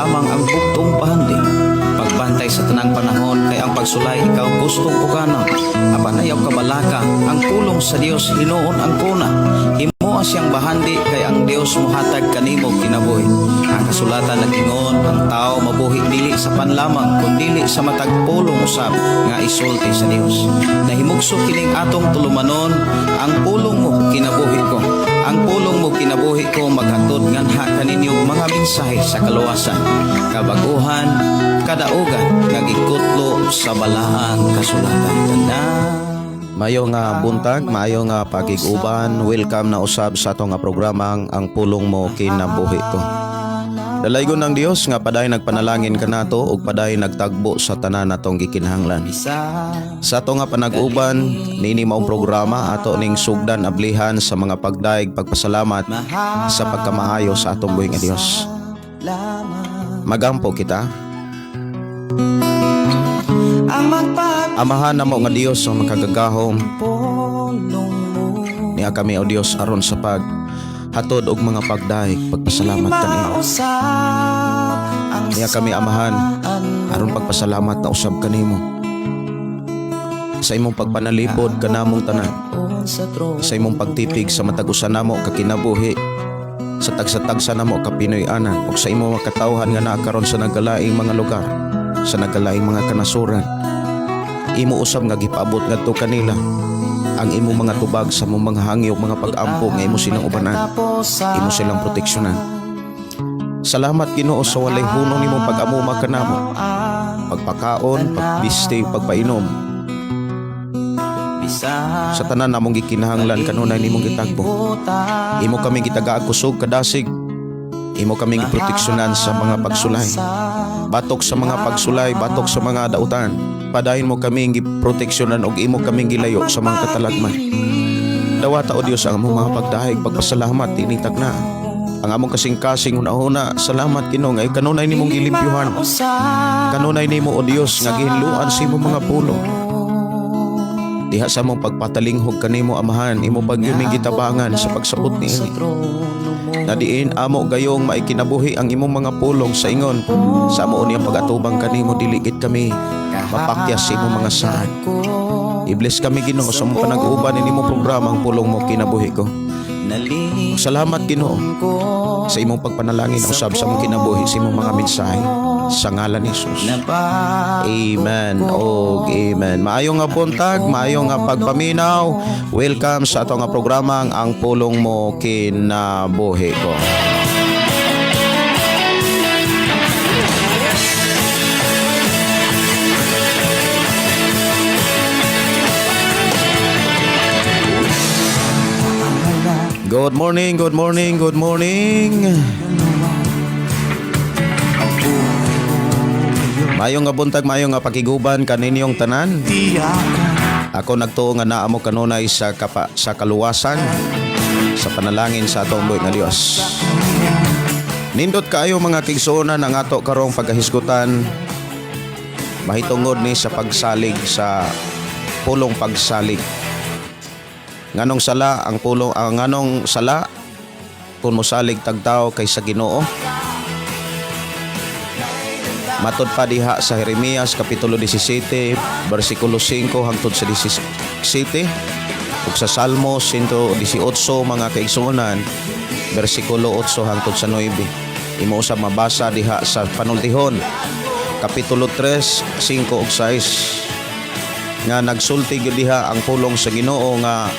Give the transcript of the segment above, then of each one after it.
lamang ang bugtong bahandi. Pagbantay sa tanang panahon kay ang pagsulay ikaw gustong uganon. Apan ayaw kabalaka, ang pulong sa Dios hinuon ang kuna. Himoa siyang bahandi kay ang Dios mohatag kanimo kinabuhi. Ang kasulatan nag-ingon, ang tao mabuhi dili sa pan lamang kundili sa matag pulong usab nga isulti sa Dios. Nahimugso kining atong tulumanon, ang pulong mo kinabuhi ko. Ang pulong mo kinabuhi ko maghatod nganha kaninyo mga mensahe sa kaluwasan, kabaguhan, kadaugan nga gikutlo sa balaang kasulatan. Tanan. Mayo nga buntag, maayo nga pagig-uban. Welcome na usab sa ato nga programang Ang Pulong Mo Kinabuhi Ko. Dalaygon ng Dios nga padayon nagpanalangin kanato ug padayon nagtagbo sa tanan natong gikinahanglan. Sa ato nga panag-uban niini maong programa ato ning sugdan ablihan sa mga pagdaig pagpasalamat sa pagkamaayo sa atong buhi nga Dios. Magampo kita. Amahan namo nga Dios ang makagagahom, niya kami, o Dios, aron sa pag hatod og mga pagdaig pagpasalamat kanimo. Niya kami, Amahan, aron pagpasalamat na usab kanimo sa imong pagpanalipod kanamong tanan, sa imong pagtipig sa matag usa namo ka kinabuhi, sa tagsa-tagsa namo ka Pinoy-anan ug sa imong mga katawhan nga naa karon sa nagkalaing mga lugar, sa nagkalaing mga kanasuran. Imo usab nga gipaabot ngadto kanila ang imong mga tubag sa imong mga hangyo, mga pag-ampo nga imo silang ubanan, imo silang proteksyonan. Salamat, Ginoo, sa walay hunong nimong pag-amuma kanamo, pagpakaon, pagbisti, pagpainom sa tanan namong gikinahanglan, kanunay nimong gitagbo. Imo kami gitagaag kusog kadasig. Imo kami giproteksyonan sa mga pagsulay. Batok sa mga pagsulay, batok sa mga dautan. Padayon mo kami giproteksyonan ug imo kami gilayo sa mga katalagman. Dawata, o Dios, ang among mga pagdahig pagpasalamat tinitag na. Ang among kasing-kasing hunahuna, salamat, Ginoo, nga kanunay nimong gilimpyuhan. Kanunay nimo, o Dios, nga gihinluan sa imong mga pulong. Diha sa among pagpatalinghog kanimo, Amahan, imo pagyuming gitabangan sa pagsabot niini. Na diin amo gayong maikinabuhi ang imong mga pulong sa ingon sa amo niyang pag-atubang kanimo, dili gid kami mapakyas sa imong mga saad. I-bless kami, Ginoo, sa among panag-uban ini mo programa Ang Pulong Mo Kinabuhi Ko. Salamat, Ginoo, sa imong pagpanalangin usab sa among kinabuhi sa imong mga mensahe sa ngalan ni Jesus. Amen og amen. Maayo nga buntag, maayo nga pagpaminaw. Welcome sa ato nga programang Ang Pulong Mo Kinabuhi Ko. Good morning, good morning, good morning. Maayo nga buntag, maayo nga pakiguban kaninyong tanan. Ako nagtuo nga naa mo kanunay sa kaluwasan sa panalangin sa atong buhi nga Dios. Nindot kaayo, mga kaigsuonan, ang ato karong pagkahisgutan mahitungod ni sa pagsalig, sa pulong pagsalig. Nganong sala ang pulong, ang nganong sala kung mosalig tagtao kay sa Ginoo? Matod pa diha sa Jeremias kapitulo 17 bersikulo 5 hangtod sa 17 ug sa Salmo 118, mga kaigsuonan, bersikulo 8 hangtod sa 9. Imo usab mabasa diha sa Panultihon kapitulo 3, 5 ug 6 nga nagsulti gyud diha ang pulong sa Ginoo nga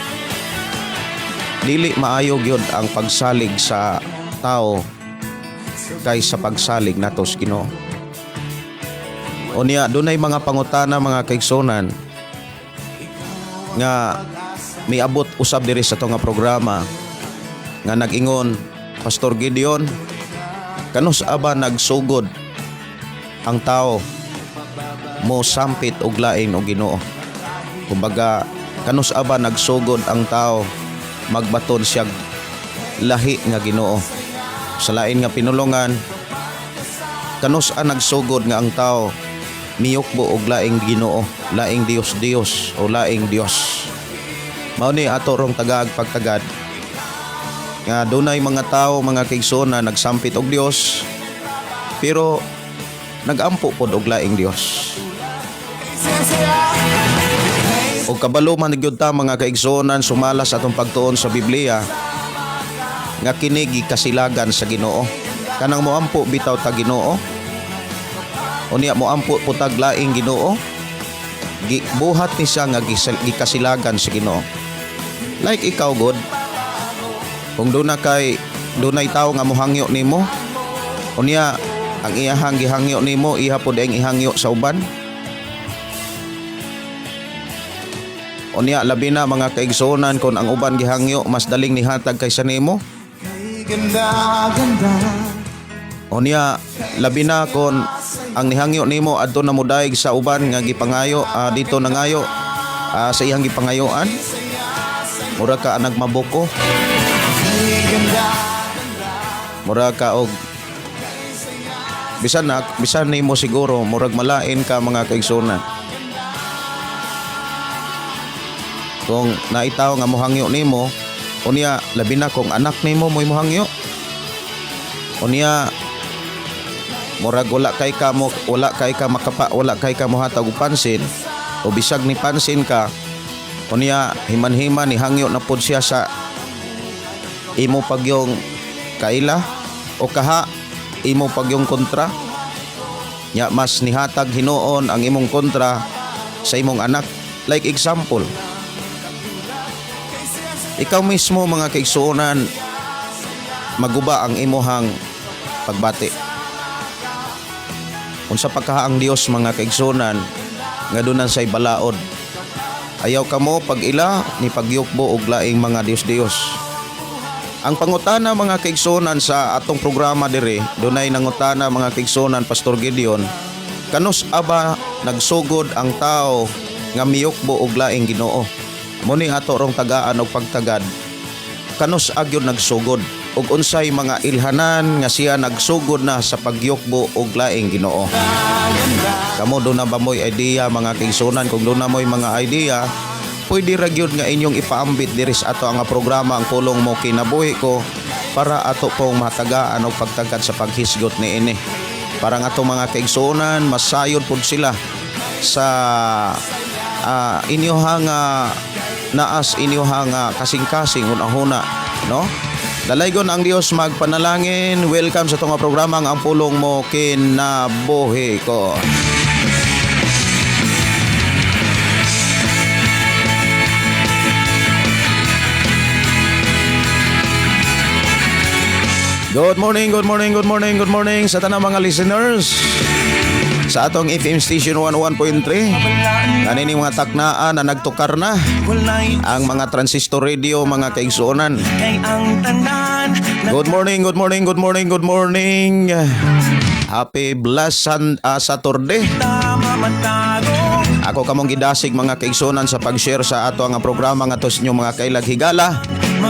dili maayo gyud ang pagsalig sa tao kaysa pagsalig nato sa Ginoo. Unya dunay mga pangutana, mga kaigsuonan, nga miabot usab diri sa nga programa nga nag-ingon, "Pastor Gideon, kanus aba nagsugod ang tao mo sampit og lain og Ginoo? Kumbaga, kanus aba nagsugod ang tao magbaton siya lahi nga Ginoo?" Sa lain nga pinulungan, kanus a nagsugod nga ang tao miyukbo og laing Ginoo, laing Dios Dios o laing Dios? Mao ni ato rong tagaag pagtagad nga dunay mga tao, mga kaigsoon, na nagsampit og Dios. Pero nagampo pod og laing Dios. O kabalo man gyud ta, mga kaigsuonan, sumala sa atong pagtuon sa Biblia nga kini gikasilagan sa Ginoo. Kanang moampo bitaw ta Ginoo. Unya moampo po tag laing Ginoo. Buhat ni siya nga gikasilagan sa Ginoo. Like ikaw god, kung duna kay dunay tawo nga mohangyo nimo, unya ang iyahang gihangyo nimo iha pod ang ihangyo sa uban. Unya labi na, mga kaigsuonan, kung ang uban gihangyo mas daling nihatag kaysa nimo. Ganda, ganda. Unya labi na kon ang nihangyo nimo adto na modaig sa uban nga gipangayo, dito nangayo sa iyang gipangayoan. Mura ka nagmabuko. Mura ka og bisan na bisan nimo siguro murag malain ka, mga kaigsuonan. Kung naitaw nga mohangyo nimo, unya labi na kung anak nimo mo'y mohangyo. Unya murag wala kay ka makapa wala kay ka mohatag og pansin o bisag ni pansin ka, unya himan-himan ni hangyo na pod siya sa imo pagyong kaila o kaha imo pagyong kontra nya, mas nihatag hinuon ang imong kontra sa imong anak, like example. Ikaw mismo, mga kaigsuonan, maguba ang imuhang pagbati. Unsa pagkaha ang Dios, mga kaigsuonan, nga dunan say balaod. Ayaw kamo pag-ila ni pagyukbo og laing mga Dios-Dios. Ang pangutana, mga kaigsuonan, sa atong programa diri, dunay nangutana, mga kaigsuonan, Pastor Gideon, kanus aba nagsugod ang tao nga miyukbo og laing Ginoo? Mo ni ato rong tagaan og pagtagad. Kanus agyod nagsugod ug unsay mga ilhanan nga siya nagsugod na sa pagyukbo og laing Ginoo? Kamo, duna ba mo'y idea, mga kaigsuonan? Kung duna mo'y mga idea, pwede ra gyud nga inyong ipaambit diri sa ato ang programa Ang Pulong Mo Kinabuhi Ko para ato pong matagaan og pagtagad sa paghisgot niini. Para nga ato mga kaigsuonan masayod pud sila sa inyohang naas inyohang kasing-kasing unahuna, no? Dalaygon ang Dios magpanalangin. Welcome sa itong programa Ang Pulong Mo Kinabuhi Ko. Good morning, good morning, good morning, good morning sa tanang mga listeners sa atong FM station 101.3. Kanini mga taknaan na nagtukar na ang mga transistor radio, mga kaigsuonan. Kay ang tanan. Good morning, good morning, good morning, good morning. Happy blessed Saturday. Tama matago. Ako kamong gidasig, mga kaigsuonan, sa pag-share sa ato ang programa nga sa inyong mga kailag higala.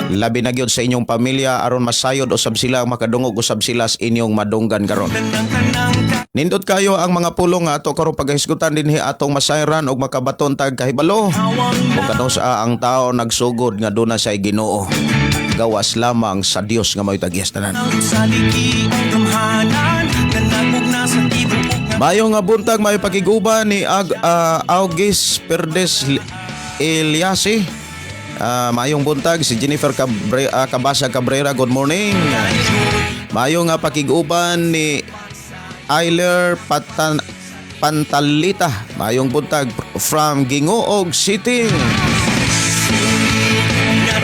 Labi na gyud sa inyong pamilya aron masayod usab sila, makadungog usab sila sa inyong madunggan karon. Tanang tanang. Nindot kayo ang mga pulong nga ato karon paghisgutan dinhi, atong masayran og makabaton tag kahibalo. Kahawang. Kung kanus ang tao nagsugod nga duna say Ginoo gawas lamang sa Dios nga mao'y tag-iya tanan. Sa liki ang gamhanan nanagog na sa tibuok nga. Mayo nga buntag, mayo pakiguban ni Augis Perdes Eliasi. Mayong buntag si Jennifer Cabasa Cabrera, good morning. Mayo nga pakiguban ni Ayler Pantalita. Mayong buntag from Gingoog City.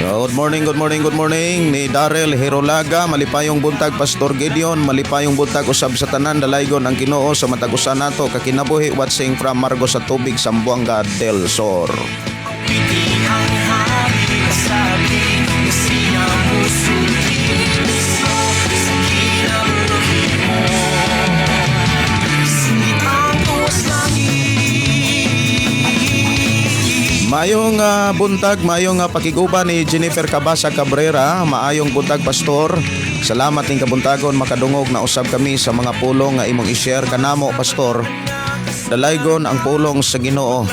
Good morning, good morning, good morning ni Darrell Herolaga. Malipayong buntag, Pastor Gideon. Malipayong buntag usab sa tanan. Dalaygon ang Ginoo sa matag usa nato kakinabuhi. Watching from Margo sa Tubig, Zamboanga del Sur. Piti ang hari kasabi nga siya musulti sa kinabuhi mo. Singit ang tuwas langit. Mayong buntag, mayong pakiguban ni Jennifer Cabasa Cabrera. Maayong buntag, Pastor. Salamat ning kabuntagon, makadungog na usab kami sa mga pulong nga imong i-share kanamo, Pastor. Dalaygon ang pulong sa Ginoo.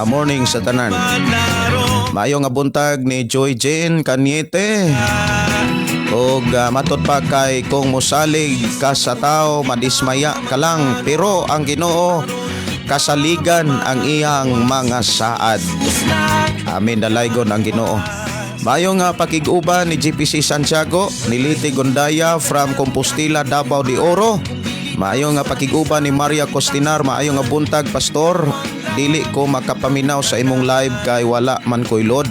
Morning sa tanan. Palaro. Maayong nga buntag ni Joy Jane Cañete. O Og matod pa kay kung mosalig ka sa tao, madismaya ka lang, pero ang Ginoo kasaligan ang iyang mga saad. Amen, dalaygon ang Ginoo. Maayong nga pakig-uban ni GPC Santiago, ni Liti Gondaya from Compostela, Davao de Oro. Maayo nga pakig-uban ni Maria Costinar, maayo nga buntag, pastor. Dili ko makapaminaw sa imong live kay wala man koy load.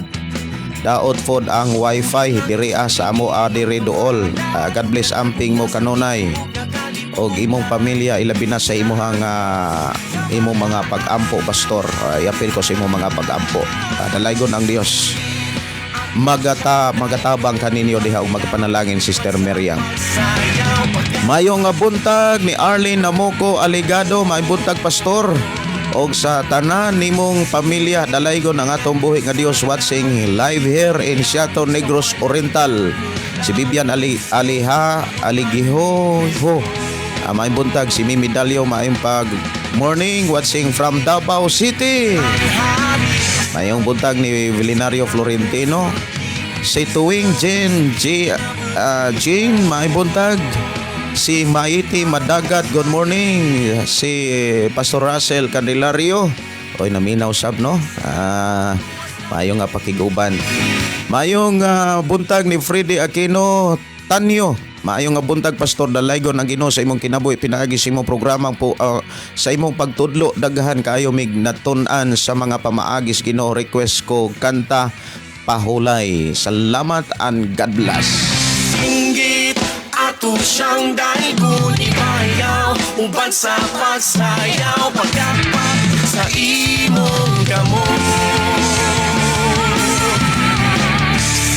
Daot pod ang wifi diri sa amo diri dool. God bless, amping mo kanunay og imong pamilya, ilabi na sa imuhang imong mga pag-ampo, pastor. Iapil ko sa imong mga pag-ampo. Dalaygon ang Dios. Magatabang kaninyo diha ug magapanalangin, Sister Miriam. Maayong nga buntag ni Arlene Namoko Aligado, maayong buntag, pastor. Og sa tanan nimong pamilya, dalaygon ang atong buhi nga Dios, watching live here in Siaton, Negros Oriental. Si Vivian Ali Aliha Aligiho Ho. Maayong buntag si Mimi Dalio, maayong pag morning, watching from Davao City. Maayong buntag ni Vilinario Florentino. Si Tuwing Jen G, Jean, maayong buntag. Si Maiti Madagat, good morning. Si Pastor Russell Candelario. Oy, naminaw sab, no? Maayong nga pakiguban. Maayong buntag ni Freddy Aquino Tanyo. Maayong nga buntag, pastor, dalaygon ang Ginoo sa imong kinabuhi pinaagi sa imong programa po, sa imong pagtudlo, daghan kaayo mig natun-an sa mga pamaagis Ginoo. Request ko kanta "Pahulay". Salamat and God bless. Singgit ato siyang daigon, ibayaw uban sa pagsayaw, pagkapak sa imong kamot.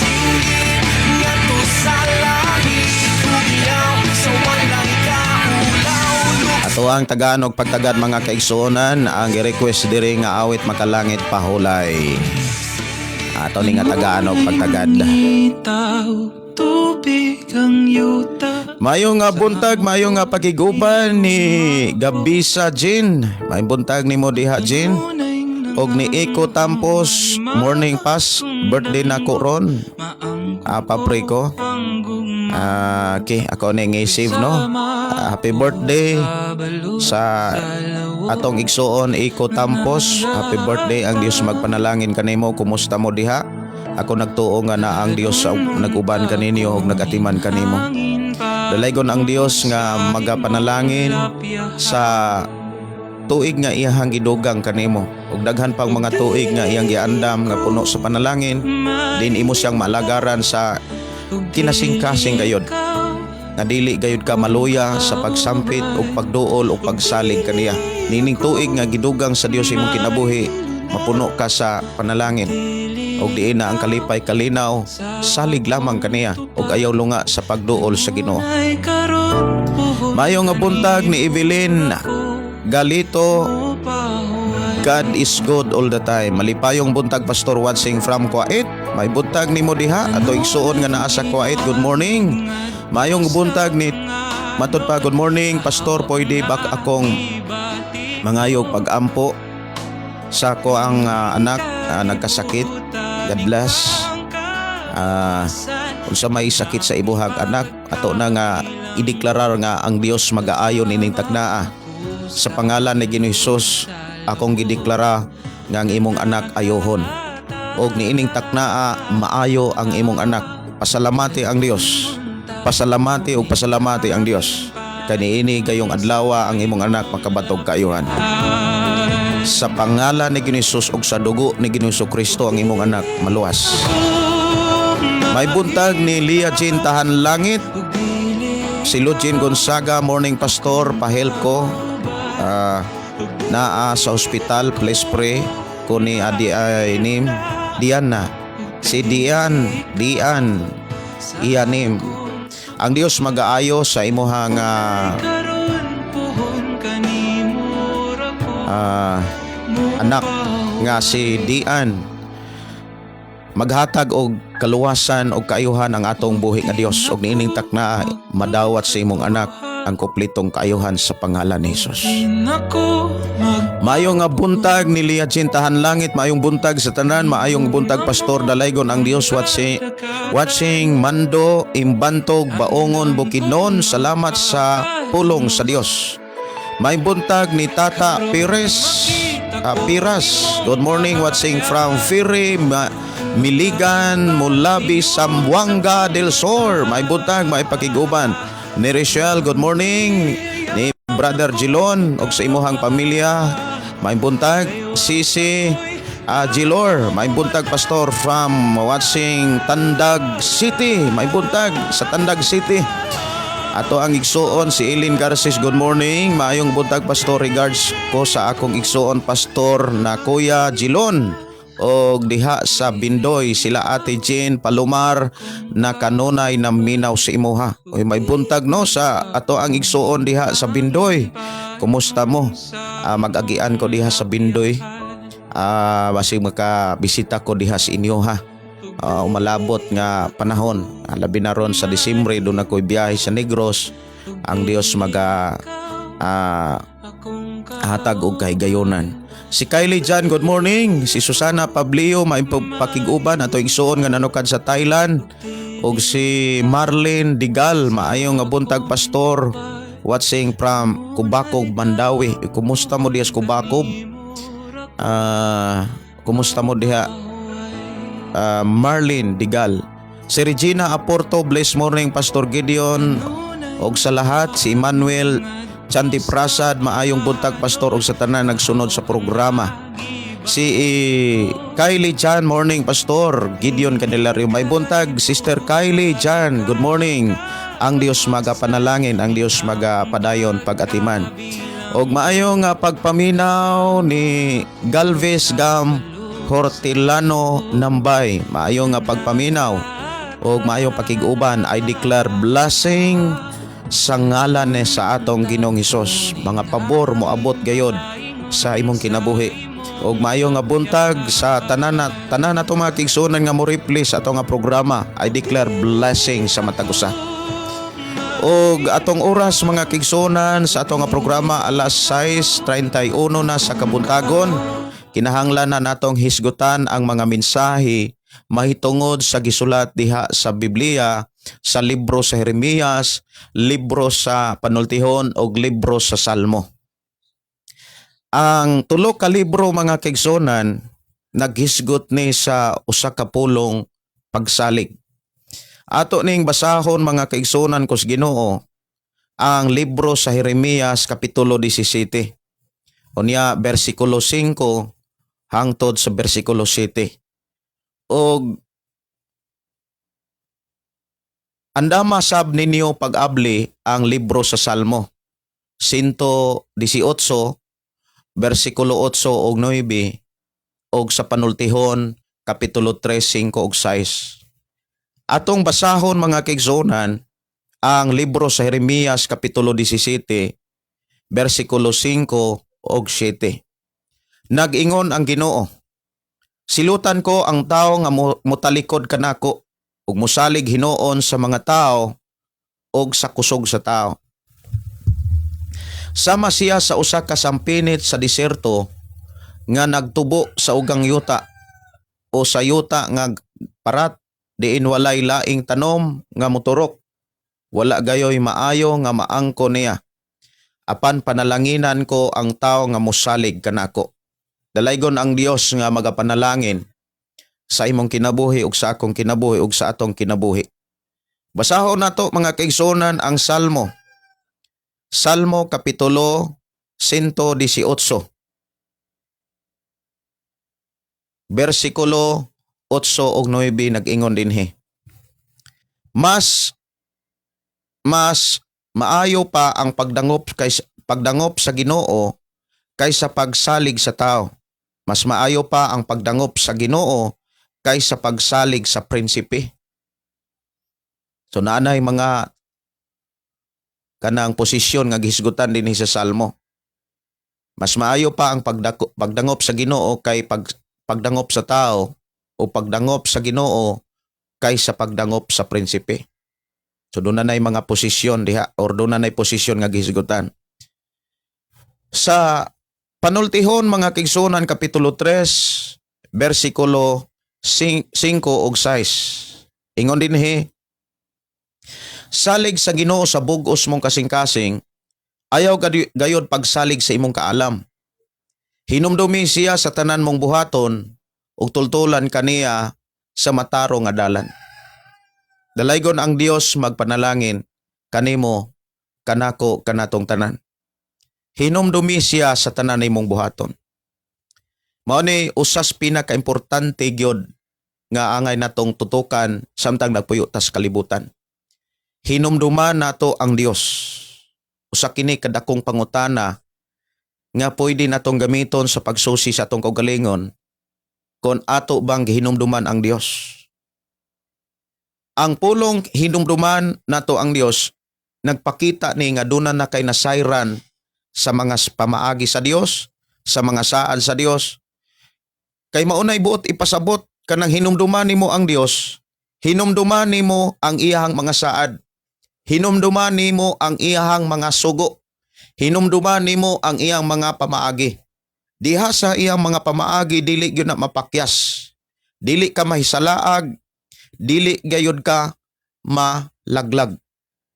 Singgit ngadto sa langit, hugiyaw sa walang kaulaw. Ato ang tagaan og pagtagad, mga kaigsuonan, ang gi-request diri nga awit, "Makalangit", "Pahulay". Ato ni nga tagaan og pagtagad. Tubig ang yuta. Maayong nga buntag, maayong nga pakiguban ni Gabisa Jean. Maayong buntag nimo diha, Jean. Og ni Iko Tampos, morning pas, birthday na ko ron. Pa-pray ko. Okay, ako ni save, no. Happy birthday sa atong igsuon Iko Tampos. Happy birthday, ang Dios magpanalangin kanimo. Kumusta mo diha? Ako nagtuo nga na ang Dios sa nag-uban kaninyo ug nagatiman kanimo. Dalaygon ang Dios nga magapanalangin sa tuig nga iyahang gidugang kanimo ug daghan pang mga tuig nga iyang giandam nga puno sa panalangin din imo siyang maalagaran sa kinasingkasing gayod nga dili gayud ka maluya sa pagsampit ug pagduol ug pagsalig kaniya. Nining tuig nga gidugang sa Dios imong kinabuhi, mapuno ka sa panalangin ug diin na ang kalipay, kalinaw, salig lamang kaniya ug ayaw lunga sa pagduol sa Ginoo. Maayong nga buntag ni Evelyn Galito. God is good all the time. Malipayong buntag, pastor, watching from Kuwait. May buntag nimo diha ato igsuon nga naa sa Kuwait. Good morning. Mayong buntag ni matod pa, good morning, pastor, pwede ba akong mangayog pag-ampo sa ko ang anak nagkasakit? God bless. Unsa may sakit sa imuhang anak, ato na nga ideklarar nga ang Dios magaayo nining taknaa. Sa pangalan ni Ginoong Hesus, akong gideklara nga ang imong anak ayohon. Og niining taknaa maayo ang imong anak. Pasalamati ang Dios. Pasalamati og pasalamati ang Dios. Kay niini gayong adlaw ang imong anak makabatog kaayuhan. Sa pangalan ni Ginoong Hesus ug sa dugo ni Ginoong Kristo, ang imong anak maluwas. May buntag ni Lia Jean Tahan Langit. Si Lugin Gonzaga, morning pastor, pahelp ko. Naa sa ospital, please pray ko ni Adi ay nim Diana. Si Dian, Dian, Ianim. Ang Dios magaayo sa imuhang anak nga si Dian. Maghatag og kaluwasan og kaayuhan ang atong buhi nga Dios ug niining takna madawat sa imong anak. Ang kompletong kaayuhan sa pangalan ni Jesus. Maayong nga buntag ni Lia Tahan Langit, maayong buntag sa tanan, maayong buntag, Pastor Dalaygon ang Dios, watching, watching Mando, Imbantog, Baongon, Bukidnon. Salamat sa pulong sa Dios. May buntag ni Tata Pires, Piras. Good morning, watching from Firi, Miligan, Mulabi, Zamboanga del Sur. May buntag, may pakiguban. Ni Rachel, good morning. Ni Brother Gilon, og sa imuhang pamilya. May buntag, Sisi Gilor. May buntag, Pastor, from watching Tandag City. May buntag sa Tandag City. Ato ang igsuon si Eileen Garces, good morning. Maayong buntag, Pastor. Regards ko sa akong igsuon, Pastor, na Kuya Gilon og diha sa Bindoy sila Ate Jane Palomar na kanunay na minaw sa imuha. Oy, may buntag no sa ato ang igsuon diha sa Bindoy. Kumusta mo? Mag-agian ko diha sa Bindoy. Basig makabisita ko diha sa inyo ha. Umalabot nga panahon. Labi na ron sa Disyembre, doon ako'y biyahe sa Negros. Ang Dios maga hatag og kahigayonan. Si Kylie Jan, good morning. Si Susana Pablio, maipakig-uban ato igsuon nga nanukad sa Thailand. Og si Marlene Digal, maayo nga buntag, Pastor. Watching from Kubakob, Mandaue. Kumusta mo diha sa Kubakob? Kumusta mo diha? Marlene Digal. Si Regina Aporto, blessed morning, Pastor Gideon og sa lahat. Si Emmanuel Chanti Prasad, maayong buntag, Pastor, og sa tanan nagsunod sa programa. Si Kylie Chan, morning, Pastor Gideon Candelario. May buntag, Sister Kylie Chan, good morning. Ang Dios magapanalangin, ang Dios magapadayon pag-atiman. Og maayong nga pagpaminaw ni Galvez Gam Hortilano Nambay. Maayong nga pagpaminaw og maayong pakig-uban. I declare blessing sa ngalan ni sa atong Ginoong Hesus. Mga pabor moabot gayod sa imong kinabuhi. Og maayo nga buntag sa tanan nato mga kaigsuonan nga mo reply sa atong nga programa. I declare blessing sa matag usa. Og atong oras, mga kaigsuonan, sa atong nga programa, alas 6:31 na sa kabuntagon. Kinahanglan na natong hisgutan ang mga mensahe mahitungod sa gisulat diha sa Biblia, sa libro sa Jeremias, libro sa Panultihon ug libro sa Salmo. Ang tulo ka libro, mga kaigsuonan, naghisgot ni sa usa ka pulong, pagsalig. Ato ning basahon, mga kaigsuonan ko sa Ginoo, ang libro sa Jeremias kapitulo 17. Unya bersikulo 5 hangtod sa bersikulo 7. Og andama sab ninyo pag-abli ang libro sa Salmo 118 bersikulo 8 ug 9 og sa Panultihon kapitulo 3, 5 ug 6. Atong basahon, mga kaigsuonan, ang libro sa Jeremias kapitulo 17 bersikulo 5 ug 7. Nag-ingon ang Ginoo, "Silutan ko ang tao nga motalikod kanako ug mosalig hinuon sa mga tao ug sa kusog sa tao. Sama siya sa usa ka sampinit sa diserto nga nagtubo sa ugang yuta o sa yuta nga parat diin walay laing tanom nga moturok. Wala gayoy maayo nga maangko niya. Apan panalanginan ko ang tao nga mosalig kanako." Dalaygon ang Dios nga magapanalangin sa imong kinabuhi ug sa akong kinabuhi ug sa atong kinabuhi. Basahon nato, mga kaigsuonan, ang Salmo. Salmo kapitulo 118. Bersikulo 8 ug 9, nag-ingon dinhi. Mas maayo pa ang pagdangop sa Ginoo kaysa pagsalig sa tao. Mas maayo pa ang pagdangop sa Ginoo kaysa pagsalig sa prinsipe. So naanay mga kanang posisyon nga gihisgutan dinhi sa Salmo. Mas maayo pa ang pagdangop sa Ginoo kay pagdangop sa tao o pagdangop sa Ginoo kaysa pagdangop sa prinsipe. So doon na na'y mga posisyon diha or doon na na'y posisyon nga gihisgutan. Sa Panultihon, mga kaigsuonan, kapitulo 3 bersikulo 5 ug 6. Ingon dinhi, "Salig sa Ginoo sa bug-os mong kasing-kasing, ayaw gayod pagsalig sa imong kaalam. Hinumdumi siya sa tanan mong buhaton ug tultulan kaniya sa matarong nga dalan." Dalaygon ang Dios magpanalangin kanimo, kanako, kanatong tanan. Hinumdumi siya sa tanan nimong buhaton. Mao ni usas pinakaimportante gyud nga angay natong tutukan samtang nagpuyo ta sa kalibutan. Hinumduman nato ang Dios. Usa kini kadakong pangutana nga pwede natong gamiton sa pagsusi sa atong kaugalingon kung ato bang gihinumduman ang Dios. Ang pulong "hinumduman nato ang Dios" nagpakita ni nga duna na kay nasayran sa mga pamaagi sa Dios, sa mga saad sa Dios. Kay maunay buot ipasabot kanang hinumduman nimo ang Dios, hinumduman nimo ang iyahang mga saad. Hinumduman nimo ang iyahang mga sugo. Hinumduman nimo ang iyang mga pamaagi. Diha sa iyang mga pamaagi, dili gyud na mapakyas. Dili ka mahisalaag, dili gayud ka malaglag.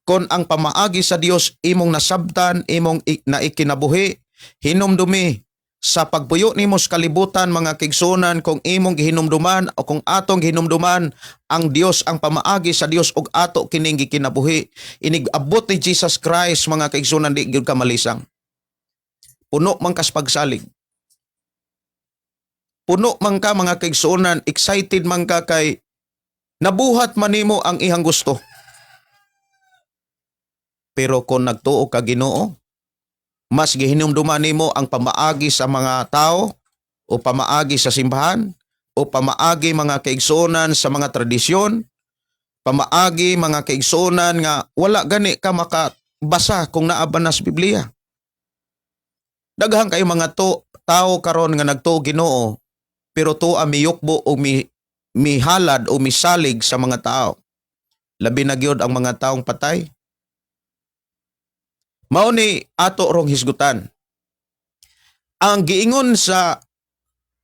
Kon ang pamaagi sa Dios imong nasabtan, imong naikinabuhi, hinumdumi sa pagpuyo nimo sa kalibutan, mga kaigsuonan, kung imong gihinumduman o kung atong gihinumduman ang Dios, ang pamaagi sa Dios ug ato kining gikinabuhi, inig abot ni Jesus Christ, mga kaigsuonan, di gyud ka malisang. Puno man kas pagsalig. Puno man ka, mga kaigsuonan, excited man ka kay nabuhat man nimo ang iyang gusto. Pero kung nagtuo ka Ginoo, mas gihinumduman nimo ang pamaagi sa mga tao o pamaagi sa simbahan o pamaagi, mga kaigsuonan, sa mga tradisyon, pamaagi, mga kaigsuonan, nga wala gani ka makabasa kung naa ba na sa Biblia. Daghan kayo mga tao karon nga nagtuo Ginoo pero tuo miyukbo o mihalad o misalig sa mga tao. Labi na gyud ang mga taong patay. Mao ni ato rong hisgutan. Ang giingon sa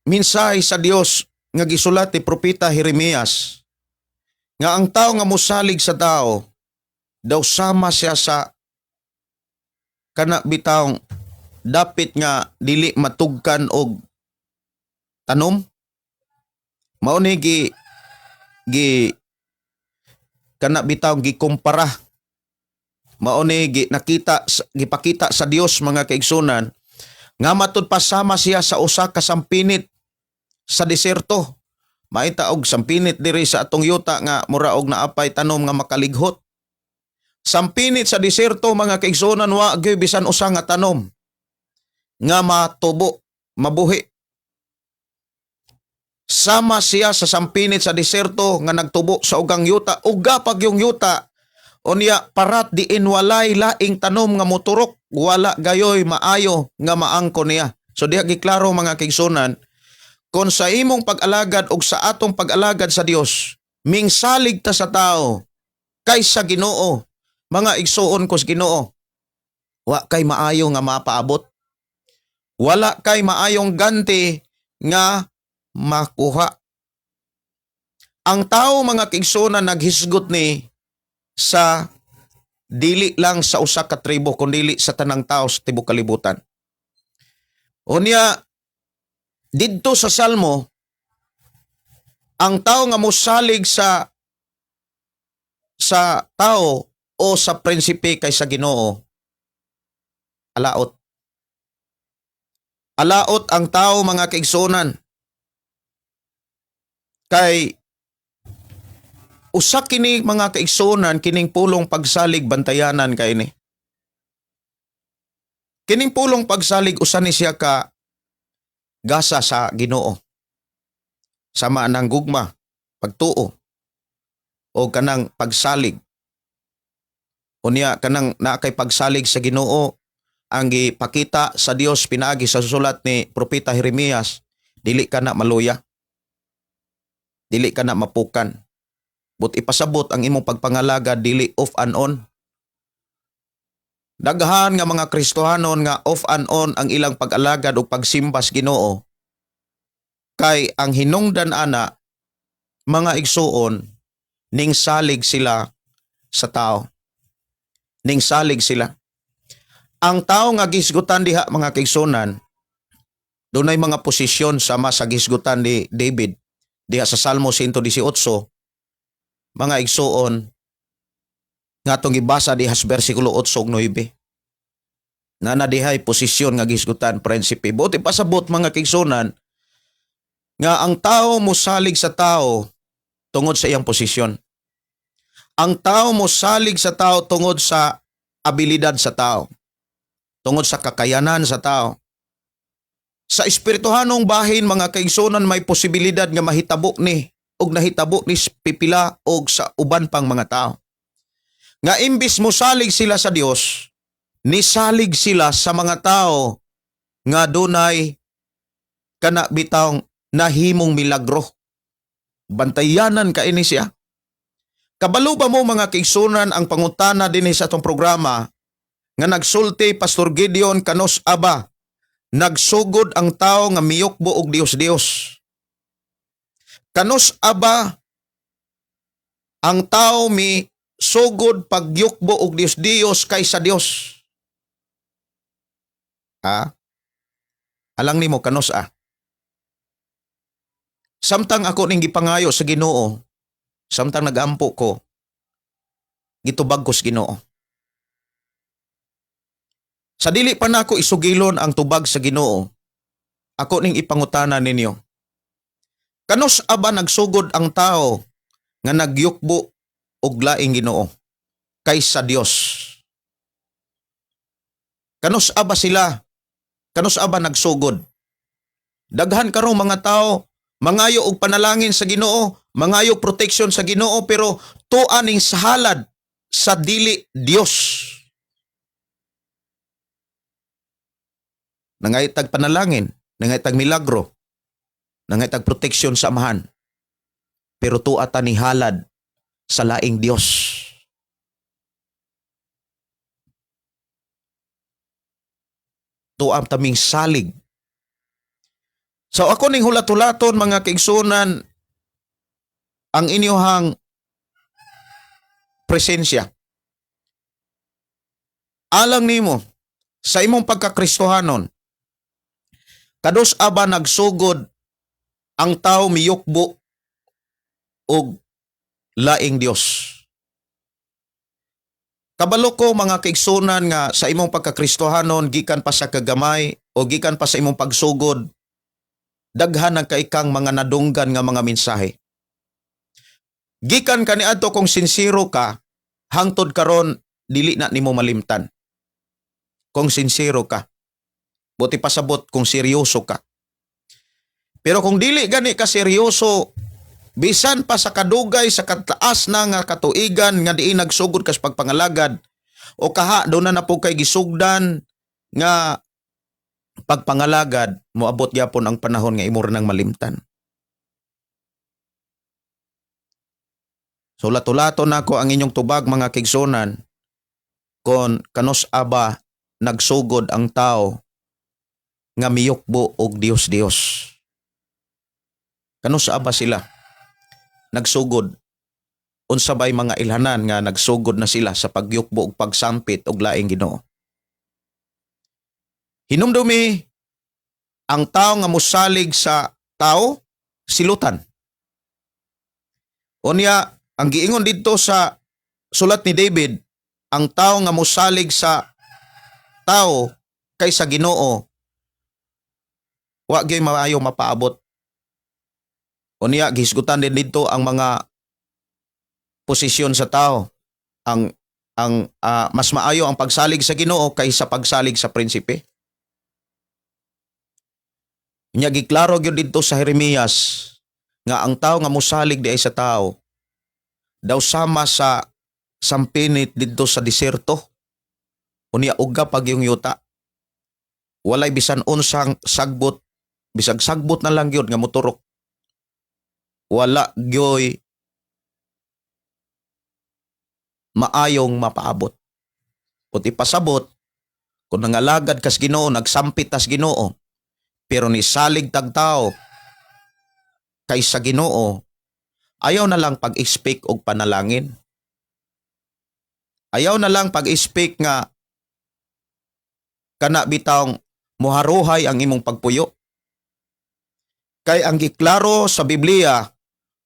mensahe sa Dios nga gisulat ni Propeta Jeremias nga ang tao nga mosalig sa tao daw sama siya sa kana bitawng dapit nga dili matugkan og tanom. Mao ni gi gi kana bitaw gikumpara, mao ni gi nakita gipakita sa Dios, mga kaigsunan, nga matud pa sama siya sa usa ka sampinit sa diserto. Maita og sampinit diri sa atong yuta nga mura og naapay tanom nga makalighot. Sampinit sa diserto, mga kaigsunan, wa gyud bisan usa nga tanom nga matubo, mabuhi. Sama siya sa sampinit sa diserto nga nagtubo sa ugang yuta, uga pag yung yuta. Unya parat diin walay laing tanom nga moturok, wala gayoy maayo nga maangko niya. So diha giklaro, mga kaigsunan, kon sa imong pag-alagad og sa atong pag-alagad sa Dios, mingsalig ta sa tao kaysa Ginoo, mga igsuon ko sa Ginoo, wa kay maayo nga mapaabot. Wala kay maayong ganti nga makuha. Ang tao, mga kaigsuonan, naghisgot ni sa dili lang sa usa ka tribo kundi sa tanang tao sa tibuok kalibutan. Unya didto sa Salmo, ang tao nga mosalig sa tao o sa prinsipe kaysa Ginoo, alaot. Alaot ang tao, mga kaigsuonan. Kay usa kini, mga kaigsuonan, kining pulong pagsalig, bantayanan kay ni. Kining pulong pagsalig, usa ni siya ka gasa sa Ginoo. Sama ng gugma, pagtuo o kanang pagsalig. Unya kanang naa kay pagsalig sa Ginoo, ang gipakita sa Dios pinaagi sa sulat ni Propeta Jeremias, dili ka na maluya. Dili ka na mapukan. But ipasabot ang imong pagpangalaga dili off and on. Daghan nga mga Kristohanon nga off and on ang ilang pag-alagad o pagsimba sa Ginoo. Kay ang hinungdan ana, mga igsuon, ning salig sila sa tao. Ning salig sila. Ang tao nga gisgutan diha, mga kaigsunan, dunay mga posisyon sama sa gisgutan ni David diha sa Salmo 118, mga igsuon, nga atong gibasa diha sa bersikulo 8 ug 9. Nana dihay posisyon nga gisgutan, prinsipe. Buot ipasabot, mga kaigsunan, nga ang tao mosalig sa tao tungod sa iyang posisyon. Ang tao mosalig sa tao tungod sa abilidad sa tao. Tungod sa kakayanan sa tao. Sa espirituhanong bahin, mga kaigsunan, may posibilidad nga mahitabo ni og nahitabo ni sa pipila og sa uban pang mga tao. Nga imbis mosalig sila sa Dios, nisalig sila sa mga tao nga dunay kana bitawng nahimong milagro. Bantayanan ka ini siya. Kabalo ba mo, mga kaigsunan, ang pangutana dinhi sa atong programa nga nagsulti Pastor Gideon, kanus aba nagsugod ang tao nga miyukbo og Dios-Dios? Kanus aba ang tao mi sugod pagyukbo og Dios-Dios kaysa Dios? Ha? Alang nimo, kanus a? Samtang ako ning gipangayo sa Ginoo, samtang nagampo ko, gitubag ko sa Ginoo. Sa dili pa nako isugilon ang tubag sa Ginoo, ako ning ipangutana ninyo. Kanus aba nagsugod ang tao nga nagyukbo og laing Ginoo kaysa Dios? Kanus aba sila? Kanus aba nagsugod? Daghan karong mga tao mangayo og panalangin sa Ginoo, mangayo protection sa Ginoo, pero tuwa ning sahalad sa dili Dios. Nangaytag panalangin, nangaytag milagro, nangaytag protection sa Amahan. Pero tuwa ta ni halad sa laing Dios. Tuwa taming salig. So ako ning hulat-hulaton, mga kaigsunan, ang inyuhang presensya. Alang nimo sa imong pagkakristohanon, kanus aba nagsugod ang tao miyukbo og laing Dios? Kabalo ko, mga kaigsunan, nga sa imong pagkakristohanon, gikan pa sa kagamay o gikan pa sa imong pagsugod, daghan ang kaikang mga nadunggan nga mga mensahe. Gikan kaniadto, kung sinsero ka, hangtod karon dili na nimo malimtan. Kung sinsero ka. Buot pasabot, kung seryoso ka. Pero kung dili gani ka seryoso, bisan pa sa kadugay sa kataas na nga katuigan nga diin nagsugod ka sa pagpangalagad o kaha doon na na po kay gisugdan nga pagpangalagad, moabot gyapon ang panahon nga imo nang malimtan. So latulato nako ang inyong tubag, mga kaigsunan, kon kanus aba nagsugod ang tao nga miyukbo og Dios-Dios. Kanus aba sila nagsugod? Unsa bay mga ilhanan nga nagsugod na sila sa pagyukbo ug pagsampit og laing Ginoo? Hinumdumi, ang tao nga mosalig sa tao, silutan. Unya, ang giingon didto sa sulat ni David, ang tao nga mosalig sa tao kaysa Ginoo, wa gyud maayo mapaabot. Unya, gihisgutan din didto ang mga posisyon sa tao. Ang mas maayo ang pagsalig sa Ginoo kaysa pagsalig sa prinsipe. Unya, giklaro gyud didto sa Jeremias nga ang tao nga mosalig diay sa tao daw sama sa sampinit didto sa diserto. Unya uga pag yung yuta. Walay bisan unsang sagbot, bisag sagbot na lang gyud nga moturok. Wala gyoy maayong mapaabot. Kung ipasabot, kung nangalagad kas Ginoo, nagsampit tas Ginoo, pero nisalig tagtao kaysa Ginoo, ayaw na lang pag-speak og panalangin. Ayaw na lang pag-speak nga kana bitawng muharuhay ang imong pagpuyo. Kay ang giklaro sa Biblia,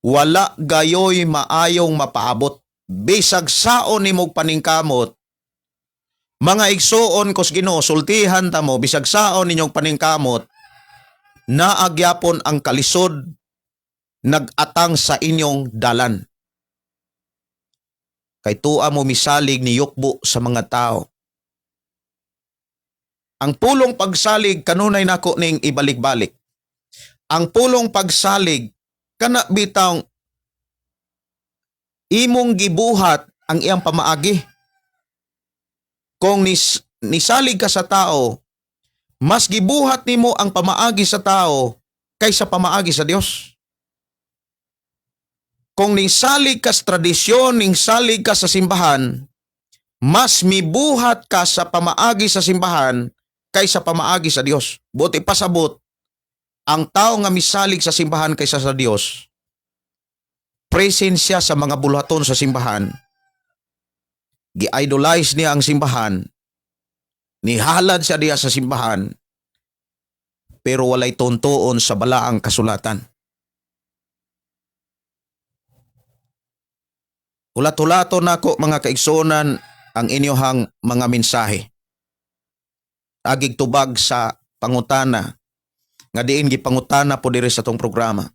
wala gayoy maayong mapaabot. Bisag saon nimog paningkamot, mga igsuon kos Ginoo, sultihan ta mo, bisag saon ninyong paningkamot, naagyapon ang kalisod nagatang sa inyong dalan. Kay tuwa mo misalig ni yukbo sa mga tao. Ang pulong pagsalig kanunay nako ning ibalik-balik. Ang pulong pagsalig kana bitawng imong gibuhat ang iyang pamaagi. Kung nisalig ka sa tao, mas gibuhat nimo ang pamaagi sa tao kaysa pamaagi sa Dios. Kung nisalig ka sa tradisyon, ningsalig ka sa simbahan, mas mibuhat ka sa pamaagi sa simbahan kaysa pamaagi sa Dios. Buti pasabot, ang tao nga misalig sa simbahan kaysa sa Dios, present siya sa mga buluhaton sa simbahan, gi-idolize niya ang simbahan, nihalad siya diya sa simbahan, pero walay tuntuon sa balaang kasulatan. Hulat-hulato nako, mga kaigsuonan, ang inyohang mga mensahe. Agig tubag sa pangutana nga diin gipangutana po diri sa tong programa.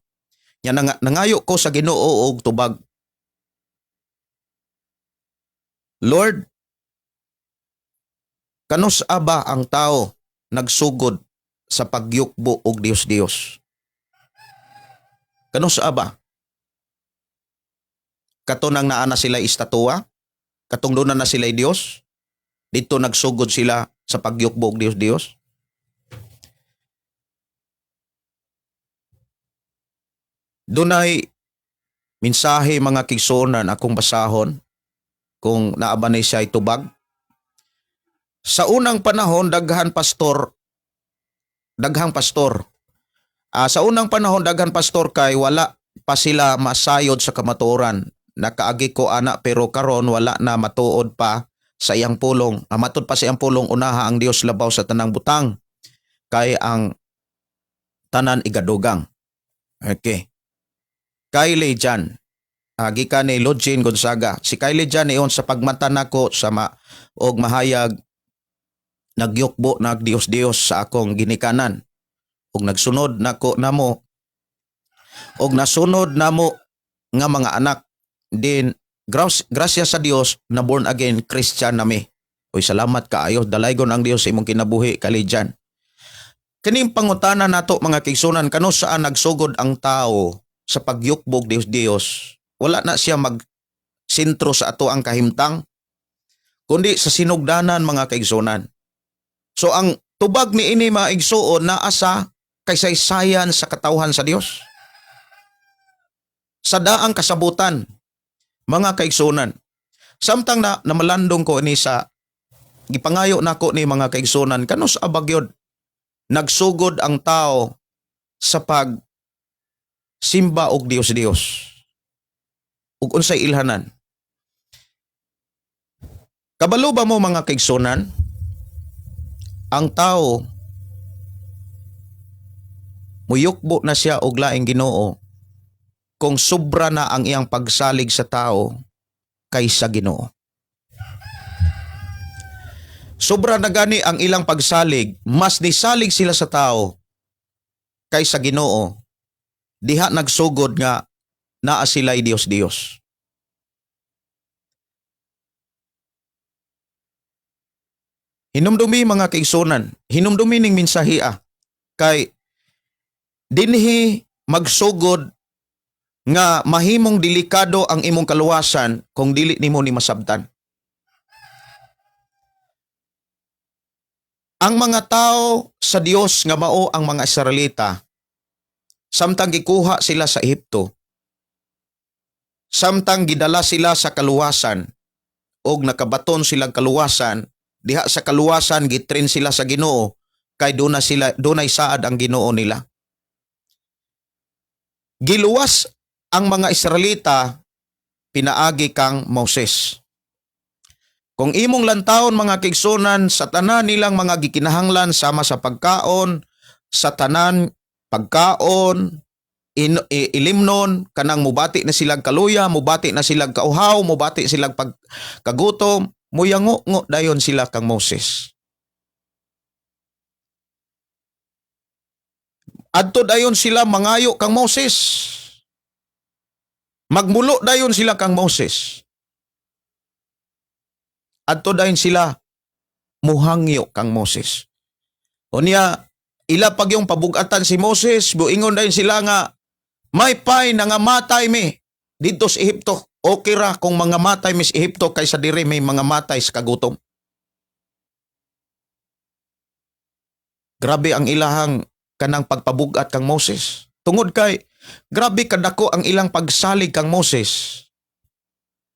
Nya nangayo ko sa Ginoo og tubag. Lord, kanus ba ang tao nagsugod sa pagyukbo og Dios-Dios? Kanus ba? Kato nang naa na sila istatua? Katong doon na sila Dios? Dito nagsugod sila sa pagyukbo og Dios-Dios? Dunay mensahe, mga kaigsuonan, akong basahon kung naa ba ni siya tubag. Sa unang panahon daghan pastor, daghang pastor. Sa unang panahon daghan pastor kay wala pa sila masayod sa kamatuoran. Nakaagi ko ana, pero karon wala na matuod pa sa iyang pulong. Ang matud pa sa iyang pulong, unaha ang Dios labaw sa tanang butang kay ang tanan igadugang. Okay. Kylie Jan. Gikan ni Lodgin Gonzaga. Si Kylie Jan iyon sa pagmata nako sa ma og mahayag nagyukbo nag Dios-Dios sa akong ginikanan. Ug nagsunod nako namo og nasunod namo nga mga anak din, grasya sa Dios na born again Christian nami. Uy, salamat kaayo, dalaygon ang Dios sa imong kinabuhi, Kylie Jan. Kining pangutana nato, mga kaigsuonan, kano saan nagsugod ang tao sa pagyukbog Dios Dios? Wala na siya mag sentro sa ato ang kahimtang kundi sa sinugdanan, mga kaigsuonan. So ang tubag ni ini, mga igsuon, naa sa kaysaysayan sa katawhan sa Dios. Sa daang kasabutan, mga kaigsuonan. Samtang na namalandong ko ini sa gipangayo nako ni, mga kaigsuonan, kanus abagyod nagsugod ang tao sa pag simba og Dios Dios ug unsay ilhanan? Kabalo ba mo, mga kaigsuonan, ang tao muyukbo na siya og laing Ginoo kung sobra na ang iyang pagsalig sa tao kaysa Ginoo? Sobra na gani ang ilang pagsalig, mas nisalig sila sa tao kaysa Ginoo. Diha nagsugod nga naa sila'y Dios Dios. Hinumdumi, mga kaigsuonan, hinumdumi ning mensahia kay dinhi magsugod nga mahimong delikado ang imong kaluwasan kung dili nimo ni masabtan. Ang mga tao sa Dios nga mao ang mga Israelita, samtang gikuha sila sa Ehipto, samtang gidala sila sa kaluwasan, Og nakabaton silang kaluwasan. Diha sa kaluwasan, gitrain sila sa Ginoo kay doon na sila, dunay saad ang Ginoo nila. Giluwas ang mga Israelita pinaagi kang Moses. Kung imong lantawon, mga kaigsuonan, sa tanan nilang mga gikinahanglan sama sa pagkaon, sa tanan pagkaon, ilimnon, kanang mubati na silang kaluya, mubati na silang kauhaw, mubati silang pagkagutom, muyango-ngo dayon sila kang Moses. Adto dayon sila mangayo kang Moses. Magmulo dayon sila kang Moses. Adto dayon sila muhangyo kang Moses. Unya, ila pag yung pabugatan si Moses, buingon dayon sila nga maypay nangamatay mi didto sa Ehipto. Okay ra kung mangamatay mi sa Ehipto kaysa diri may mangamatay sa kagutom. Grabe ang ilahang kanang pagpabugat kang Moses. Tungod kay grabe kadako ang ilang pagsalig kang Moses.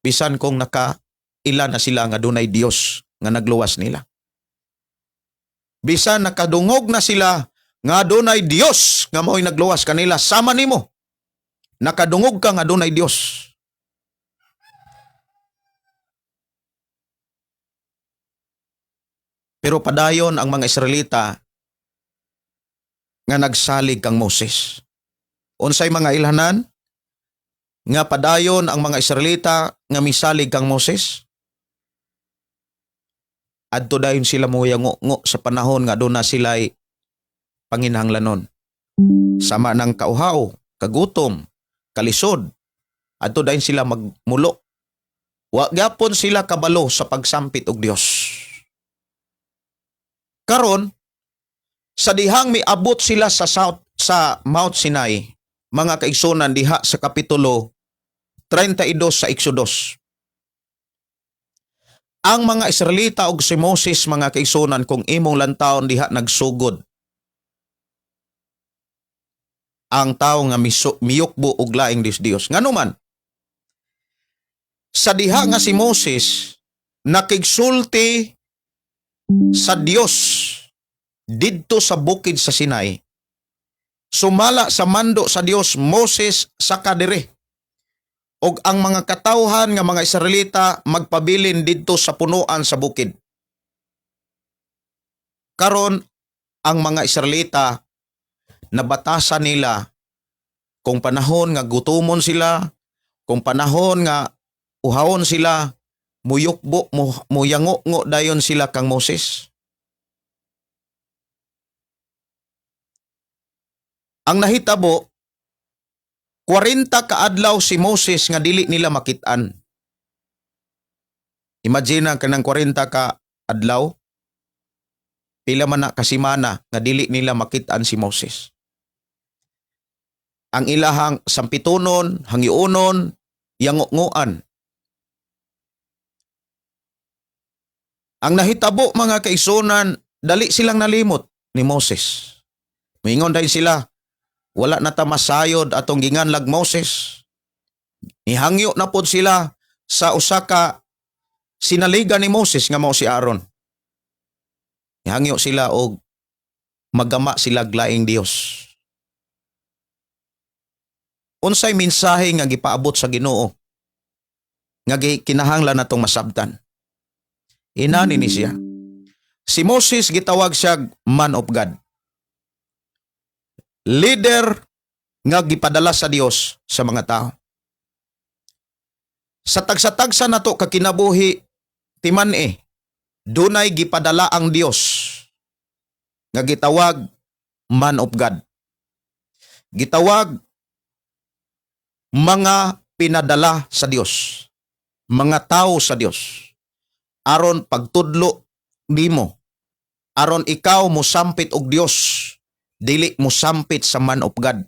Bisan kung naka ila na sila nga dunay Dios nga nagluwas nila. Bisan nakadungog na sila nga dunay Dios nga mao'y nagluwas kanila, sama nimo. Nakadungog ka nga dunay Dios. Pero padayon ang mga Israelita nga nagsalig kang Moses. Unsay mga ilhanan nga padayon ang mga Israelita nga misalig kang Moses? Adto dayon sila moyango sa panahon nga doon na sila'y panginahanglanon. Sama ng kauhaw, kagutom, kalisod. Adto dayon sila magmulo. Wa gyapon sila kabalo sa pagsampit og Dios. Karon, sa dihang miabot sila sa South sa Mount Sinai, mga kaigsunan, diha sa kapitulo 32 sa Exodus. Ang mga Israelita og si Moses, mga kaigsunan, kung imong lantawon, diha nagsugod ang tao nga miyukbo og laing Dios Dios. Ngano man? Sa diha nga si Moses nakigsulti sa Dios didto sa bukid sa Sinai, sumala sa mando sa Dios, "Moses, saka diri. Og ang mga katawhan nga mga Israelita magpabilin didto sa punuan sa bukid." Karon, ang mga Israelita, nabatasan nila kung panahon nga gutomon sila, kung panahon nga uhawon sila, muyukbo, muyango-ngo dayon sila kang Moses. Ang nahitabo, 40 kaadlaw si Moses nga dili nila makit-an. Imagine ang kanang 40 ka adlaw, pila man na kasimana nga dili nila makit-an si Moses. Ang ilahang sampitonon, hangyonon, yango-ngoan. Ang nahitabo, mga kaigsuonan, dali silang nalimot ni Moses. Mingon dahil sila, "Wala na ta masayod atong ginganlag Moses." Nihangyo na pod sila sa usa ka sinaligan ni Moses nga mao si Aaron. Nihangyo sila og magama sila laing Dios. Unsay mensahe nga gipaabot sa Ginoo nga kinahanglan natong masabtan? Inani ni siya. Si Moses, gitawag siya man of God. Leader nga gipadala sa Dios sa mga tao. Sa tagsa-tagsa nato kakinabuhi timan-i, dunay gipadala ang Dios nga gitawag man of God. Gitawag mga pinadala sa Dios, mga tao sa Dios. Aron pagtudlo nimo, aron ikaw mosampit og Dios, dili mosampit sa man of God.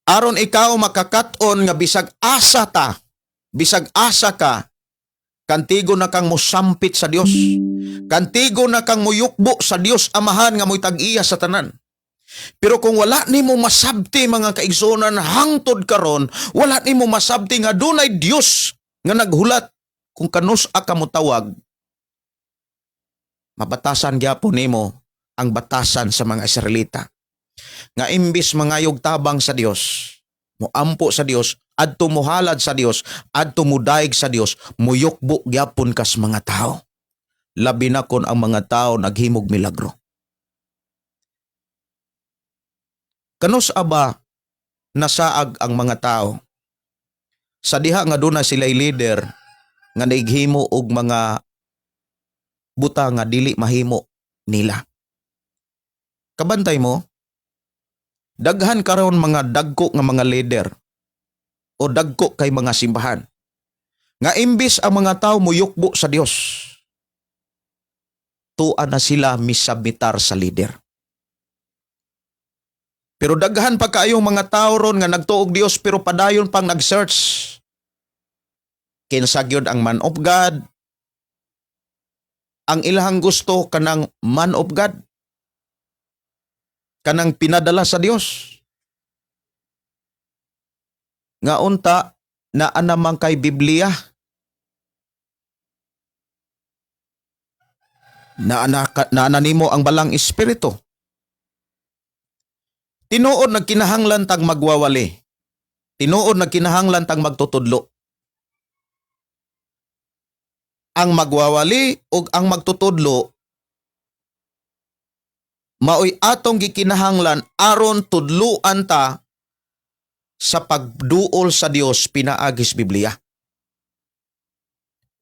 Aron ikaw makakat-on nga bisag asa ta, bisag asa ka, kantigo na kang mosampit sa Dios. Kantigo na kang muyukbo sa Dios Amahan nga mo'y tag-iya sa tanan. Pero kung wala nimo masabti, mga kaigsuonan, hangtod karon wala nimo masabti nga dunay Dios nga naghulat kung kanus-a ka motawag, mabatasan gyapon nimo ang batasan sa mga Israelita. Nga imbis mangayog tabang sa Dios, moampo sa Dios, adto mohalad sa Dios, adto mudayeg sa Dios, muyukbo gyapon kas mga tao. Labi na kon ang mga tao naghimog milagro. Kanus-a ba nasaag ang mga tao sa diha nga duna sila'y leader nga naighimo og mga buta nga dili mahimo nila? Kabantay mo, daghan karon mga dagko nga mga leader o dagko kay mga simbahan nga imbis ang mga tao muyukbo sa Dios, tua na sila misubmitar sa leader. Pero daghan pa kaayong mga tao ron nga nagtuog Dios pero padayon pang nag-search. Kinsa gyud ang man of God? Ang ilahang gusto, kanang man of God. Kanang pinadala sa Dios. Nga unta naa naman kay Biblia. Naa na nimo ang Balang Espiritu. Tinuod, nagkinahanglan tag magwawali. Tinuod, nagkinahanglan tag magtutudlo. Ang magwawali ug ang magtutudlo maoy atong gikinahanglan aron tudluan ta sa pagduol sa Dios pinaagis Biblia.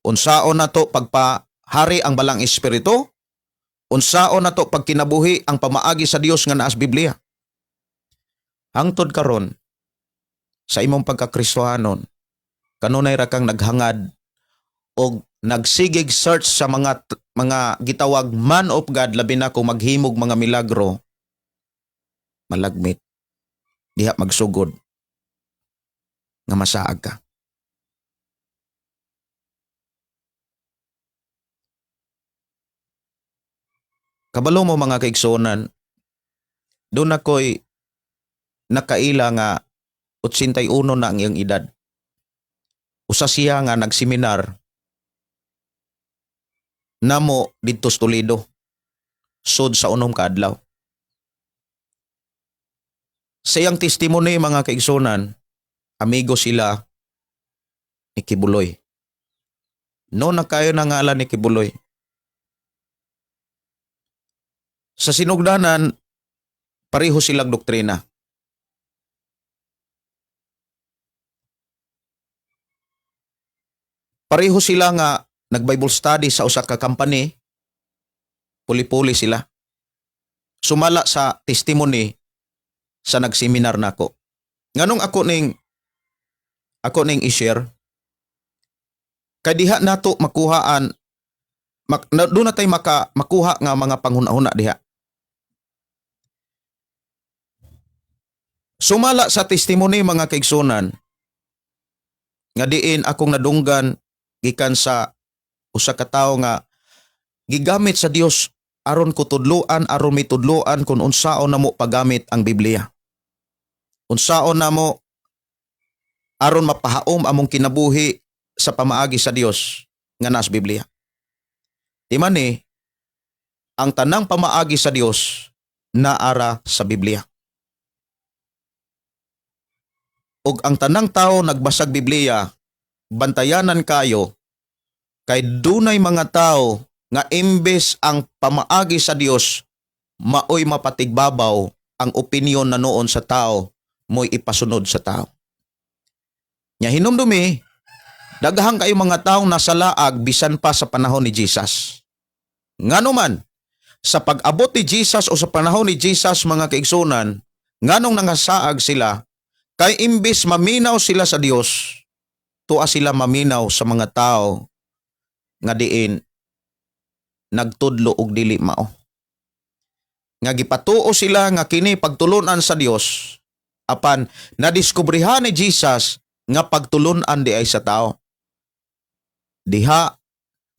Unsaon nato pagpahari ang Balang Espiritu? Unsaon nato pagkinabuhi ang pamaagi sa Dios nga naas Biblia? Hangtod karon sa imong pagkakristohanon, kanunay ra kang naghangad og nagsigig search sa mga gitawag man of God, labi na kung maghimog mga milagro, malagmit diha magsugod nga masaag ka. Kabalo mo, mga kaigsuonan, duna ko'y nakaila nga 81 na ang iyang edad. Usa siya nga nagseminar namo didto sa Toledo sud sa 6 ka adlaw. Sa iyang testimony, mga kaigsuonan, amigo sila ni Quiboloy. No na kayo na ngalan ni Quiboloy. Sa sinugdanan, pareho silang doktrina. Pareho sila nga nag-Bible study sa usa ka company, puli-puli sila. Sumala sa testimony sa nagseminar nako. Nganong ako ning i-share? Kay diha nato makuhaan doon na tayo makuha nga mga panghuna-huna diha. Sumala sa testimony, mga kaigsunan, nga diin akong nadunggan gikan sa usa ka tawo nga gigamit sa Dios aron ko tudloan, aron mitudloan kung unsaon namo paggamit ang Biblia. Unsaon namo aron mapahaom among kinabuhi sa pamaagi sa Dios nga nas Biblia. Di man ni ang tanang pamaagi sa Dios naara sa Biblia. Ug ang tanang tao nagbasag Biblia, bantayanan kayo kay dunay mga tao nga imbes ang pamaagi sa Dios maoy mapatigbabaw, ang opinyon na noon sa tao mo'y ipasunod sa tao. Nya hinumdumi, daghang kayo mga taong nasa laag bisan pa sa panahon ni Jesus. Ngano man, sa pag-abot ni Jesus o sa panahon ni Jesus, mga kaigsunan, nganong nangasaag sila? Kay imbis maminaw sila sa Dios, tuwa sila maminaw sa mga tao nga diin nagtudlo og dili mao. Nga gipatuo sila nga kini pagtulunan sa Dios, apan nadiskubrehan ni Jesus nga pagtulunan di ay sa tao. Diha,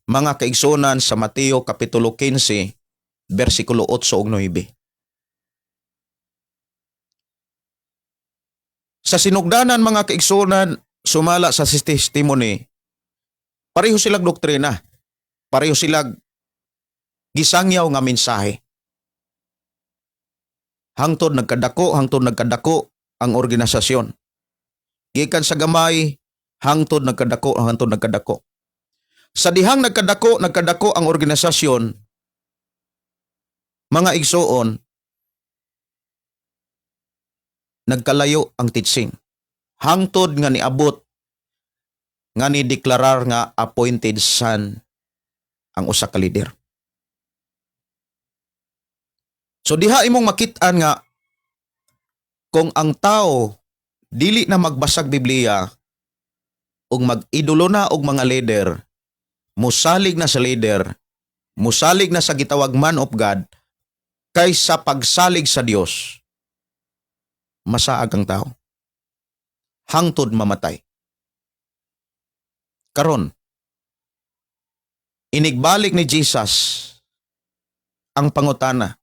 mga kaigsunan, sa Mateo kapitulo 15 bersikulo 8 ug 9. Sa sinugdanan, mga kaigsunan, sumala sa testimony, pareho silang doktrina. Pareho silang gisangyaw nga mensahe. Hangtod nagkadako ang organisasyon. Gikan sa gamay, hangtod nagkadako, hangtod nagkadako. Sa dihang nagkadako, nagkadako ang organisasyon, mga igsuon, nagkalayo ang teaching. Hangtod nga niabot nga ni deklarar nga appointed son ang usa ka leader. So diha imong makit-an nga kung ang tao dili na magbasag Biblia ug mag-idolo na og mga leader, musalig na sa leader, musalig na sa gitawag man of God kaysa pagsalig sa Dios, masaag ang tao. Hangtod mamatay. Karon, inigbalik ni Jesus ang pangutana,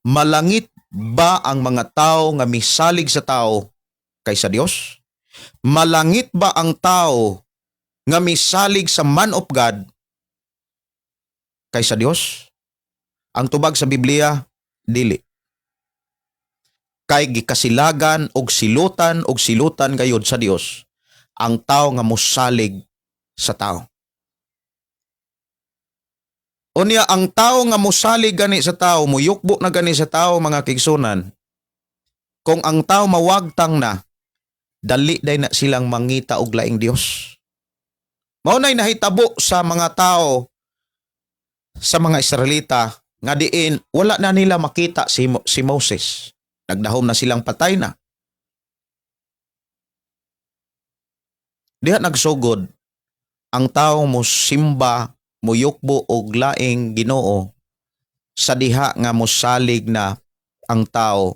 malangit ba ang mga tao nga misalig sa tao kaysa Dios? Malangit ba ang tao nga misalig sa man of God kaysa Dios? Ang tubag sa Biblia, dili. Kay gikasilagan og silutan gayud sa Dios ang tao nga mosalig sa tao. Unya, ang tao nga mosalig gani sa tao, muyukbo na gani sa tao, mga kaigsunan, kung ang tao mawagtang na, dali day na silang mangita og laing Dios. Mao nay nahitabo sa mga tao, sa mga Israelita nga diin wala na nila makita si Moses. Nagdahom na silang patay na. Diha nagsugod ang tao mo simba, muyukbo og laing Ginoo sa diha nga mosalig na ang tao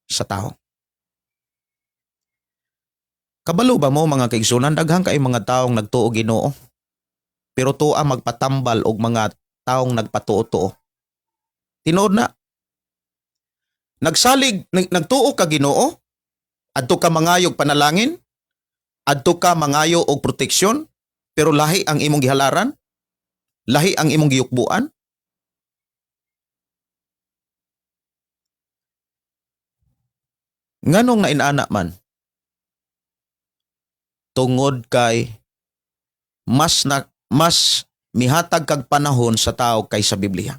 sa tao. Kabalo ba mo, mga kaigsunan, daghan kay mga taong nagtuo Ginoo, pero tuwa magpatambal og mga taong nagpatuo-tuo. Tinuod na. Nagsalig, nagtuo ka Ginoo, adto ka mangayog panalangin, adto ka mangayo og proteksyon, pero lahi ang imong gihalaran, lahi ang imong giyukbuan. Nganong na inana man? Tungod kay mas mihatag kag panahon sa tao kaysa Biblia.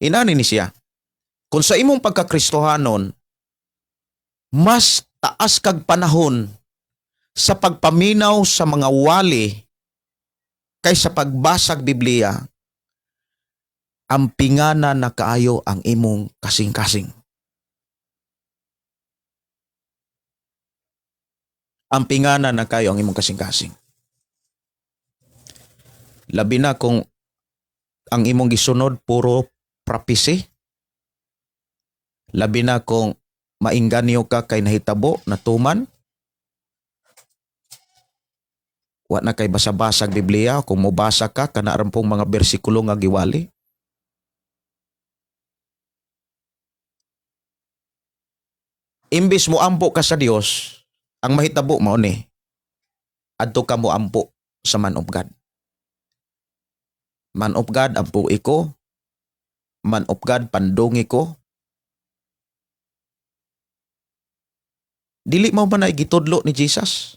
Inani ni siya. Kung sa imong pagkakristohanon, mas taas kag panahon sa pagpaminaw sa mga wali kaysa pagbasag Biblia, ang pingana na kaayo ang imong kasing-kasing. Ang pingana na kayo ang imong kasing-kasing. Labi na kung ang imong gisunod puro prophecy. Labi na kung mainganyo ka kay nahitabo, natuman. Wa na kay basa-basag Biblia, kung mobasa ka kana pong mga bersikulo nga giwali. Imbis mo ampo ka sa Dios, ang mahitabo mao ni adto ka mo ampo sa man of God. Man of God, ampo ko. Man of God, pandungi ko. Dili mo ba na gitudlo ni Jesus?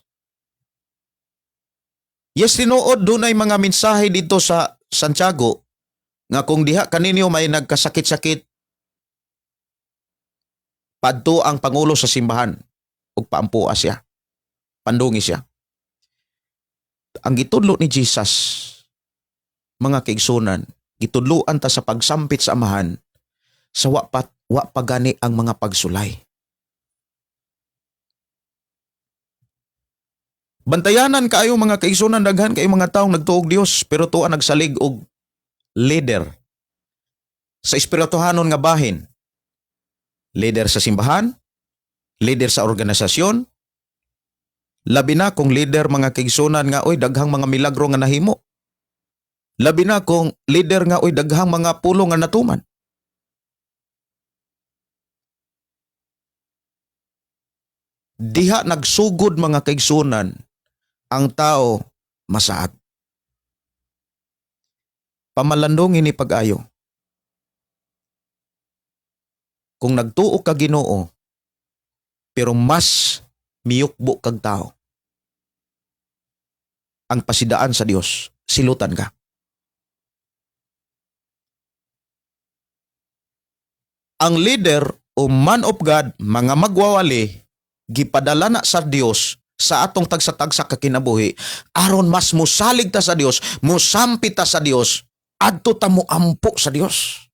Yes, tinuod dunay mga mensahe dito sa Santiago nga kung diha kaninyo may nagkasakit-sakit, padto ang pangulo sa simbahan ug paampoa siya. Pandungi siya. Ang gitudlo ni Jesus, mga kaigsunan, gitudloan ta sa pagsampit sa Amahan sa wa pa gani ang mga pagsulay. Bantayanan kaayo, mga kaigsunan, daghan kay mga taong nagtuog Dios pero tuwa nagsalig og leader sa espirituhanon nga bahin. Leader sa simbahan, leader sa organisasyon. Labi na kung leader, mga kaigsunan, nga oy daghang mga milagro nga nahimo. Labi na kung leader nga oy daghang mga pulong nga natuman. Diha nagsugod, mga kaigsunan, ang tao masaad. Pamalandong ini pag-ayo. Kung nagtuo ka Ginoo, pero mas miyukbo kag tao, ang pasidaan sa Dios, silutan ka. Ang leader o man of God, mga magwawali, gipadala na sa Dios sa atong tagsa-tagsa ka kinabuhi aron mas musalig ta sa Dios, musampit ta sa Dios, adto ta moampo sa Dios.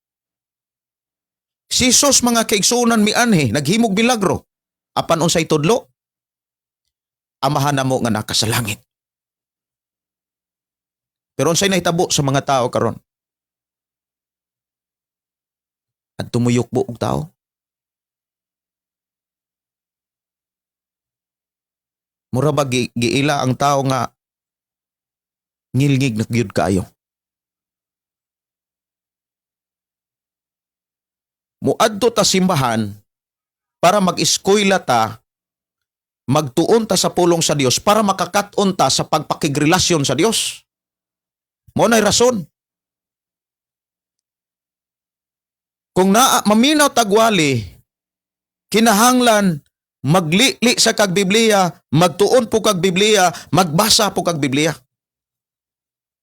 Si Jesus, mga kaigsuonan, mianhi, naghimog milagro. Apan unsay tudlo? Amahan namo nga naka sa langit. Pero unsay nahitabo sa mga tao karon? At tumuyukbo og tao. Mura ba giila ang tao nga ngilngig na gyud kaayo. Muadto ta simbahan para mag-eskwela ta, magtuon ta sa pulong sa Dios para makakat-on ta sa pagpakigrelasyon sa Dios. Mao na'y rason. Kung naa maminaw tagwali, kinahanglan maglili sa kag Biblia, magtuon po kag Biblia, magbasa po kag Biblia.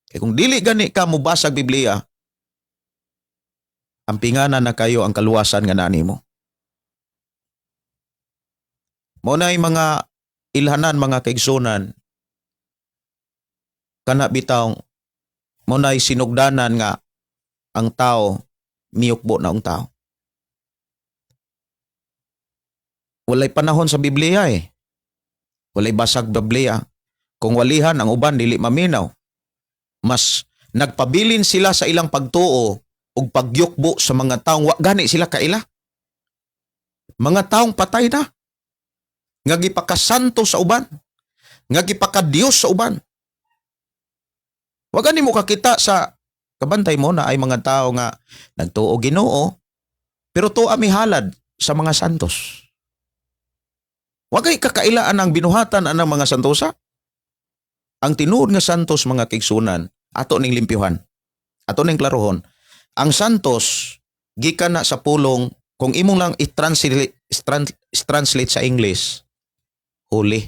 Kay kung dili gani ka mobasa og Biblia, ampingana na kayo ang kaluwasan nga naa nimo. Mao na'y mga ilhanan, mga kaigsunan, kana bitaw mao na'y sinugdanan nga ang tao miyukbo na ang tao. Walay panahon sa Biblia eh. Walay basag Biblia. Kung walihan ang uban, dili maminaw. Mas nagpabilin sila sa ilang pagtuo ug pagyukbo sa mga taong wa gani sila kaila. Mga taong patay na. Nga gipakasanto sa uban. Nga gipakadiyos sa uban. Wa gani mo kakita sa kabantay mo na ay mga tao nga nagtuo Ginoo pero tuo mihalad sa mga santos. Wa kay kakailaan ang binuhatan anang mga santosa. Ang tinuod nga santos, mga kaigsunan, ato ning limpyuhan. Ato ning klarohon. Ang santos gikan na sa pulong, kung imong lang i-translate translate sa English, holy,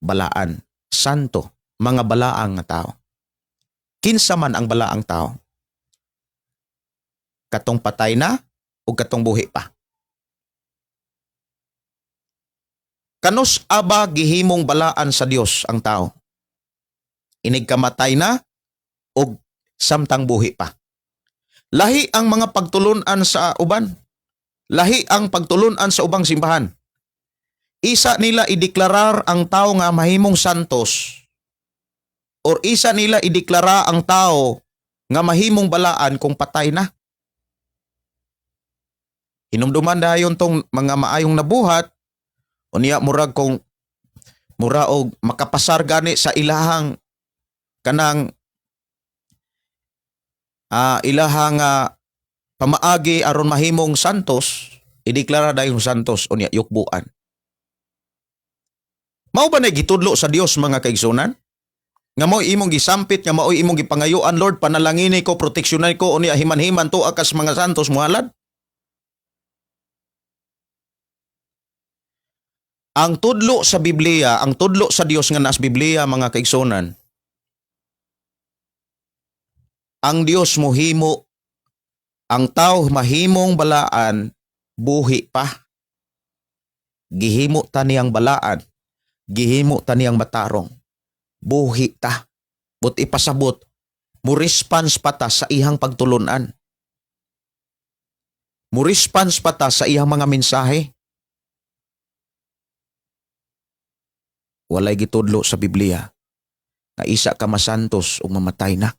balaan, santo, mga balaang nga tao. Kinsa man ang balaang tao? Katong patay na o katong buhi pa? Kanus aba gihimong balaan sa Dios ang tao? Inig kamatay na o samtang buhi pa? Lahi ang mga pagtulunan sa uban. Lahi ang pagtulunan sa ubang simbahan. Isa nila ideklarar ang tao nga mahimong santos or isa nila ideklara ang tao nga mahimong balaan kung patay na. Hinumduman dayon tong mga maayong nabuhat, unya murag kung mura og makapasar gani sa ilahang kanang ilahang pamaagi aron mahimong santos, ideklara dayong santos, unya yukbuan. Mao ba na gitudlo sa Dios, mga kaigsunan? Nga mao imong gisampit, nga mao'y imong gipangayuan, "Lord, panalangini ko, proteksyonan ko," unya himan-himan tuwa kas mga santos muhalad? Ang tudlo sa Biblia, ang tudlo sa Dios nga naas Biblia, mga kaigsunan, ang Dios mohimo ang tao mahimong balaan buhi pa. Gihimo ta niyang balaan, gihimo ta niyang matarong. Buhi ta. But ipasabot, mo response pa ta sa ihang pagtulunan. Mo response pa ta sa iyang mga mensahe. Walay gitudlo sa Biblia na isa ka masantos ug mamatay na.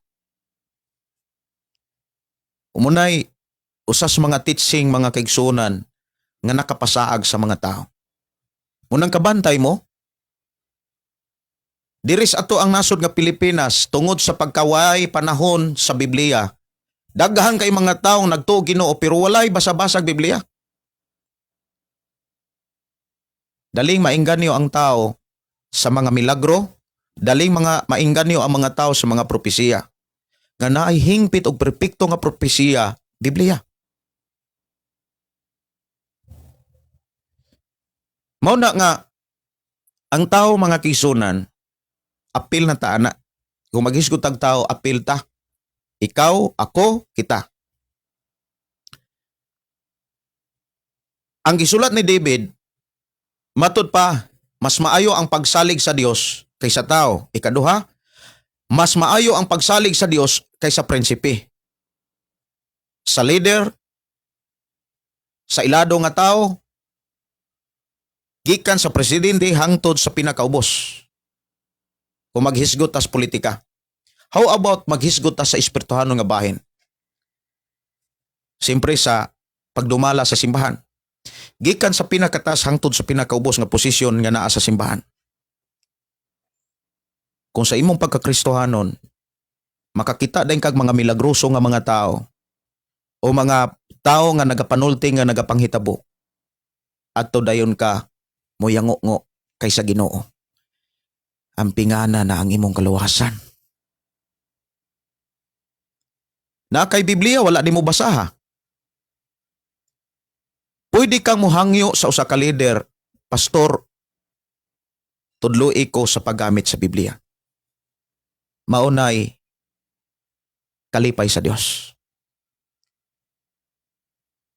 Umunay usas mga teaching, mga kaigsunan, nga nakapasaag sa mga tao. Munang kabantay mo, diris ato ang nasod nga Pilipinas, tungod sa pagkaway panahon sa Biblia. Daghan kay mga taong nagtuo Ginoo pero walay basa-basag Biblia. Daling mainganyo ang tao sa mga milagro, daling mga mainganyo ang mga tao sa mga propesiya. Nga naay hingpit og perpekto nga propesiya, Biblia. Mao na nga ang tao, mga kaigsuonan, apil na ta ana. Kung maghisgot ang tao, apil ta. Ikaw, ako, kita. Ang gisulat ni David, matud pa, mas maayo ang pagsalig sa Dios kaysa tao. Ikaduha, mas maayo ang pagsalig sa Dios kaysa prinsipe. Sa leader, sa ilado nga tao, gikan sa presidente hangtod sa pinakaubos. Kung maghisgot tas politika. How about maghisgot ta sa espirituhano nga bahin? Siyempre sa pagdumala sa simbahan. Gikan sa pinakataas hangtod sa pinakaubos nga posisyon nga naa sa simbahan. Kung sa imong pagkakristohanon, makakita din kag mga milagroso nga mga tao o mga tao nga nagapanulti nga nagapanghitabo, adto dayon ka moyango-ngo kaysa Ginoo. Ang pingana na ang imong kaluwasan. Na kay Biblia, wala di mo basaha. Pwede kang muhangyo sa usa ka leader, "Pastor, tudloi ko sa paggamit sa Biblia." Maunay kalipay sa Dios.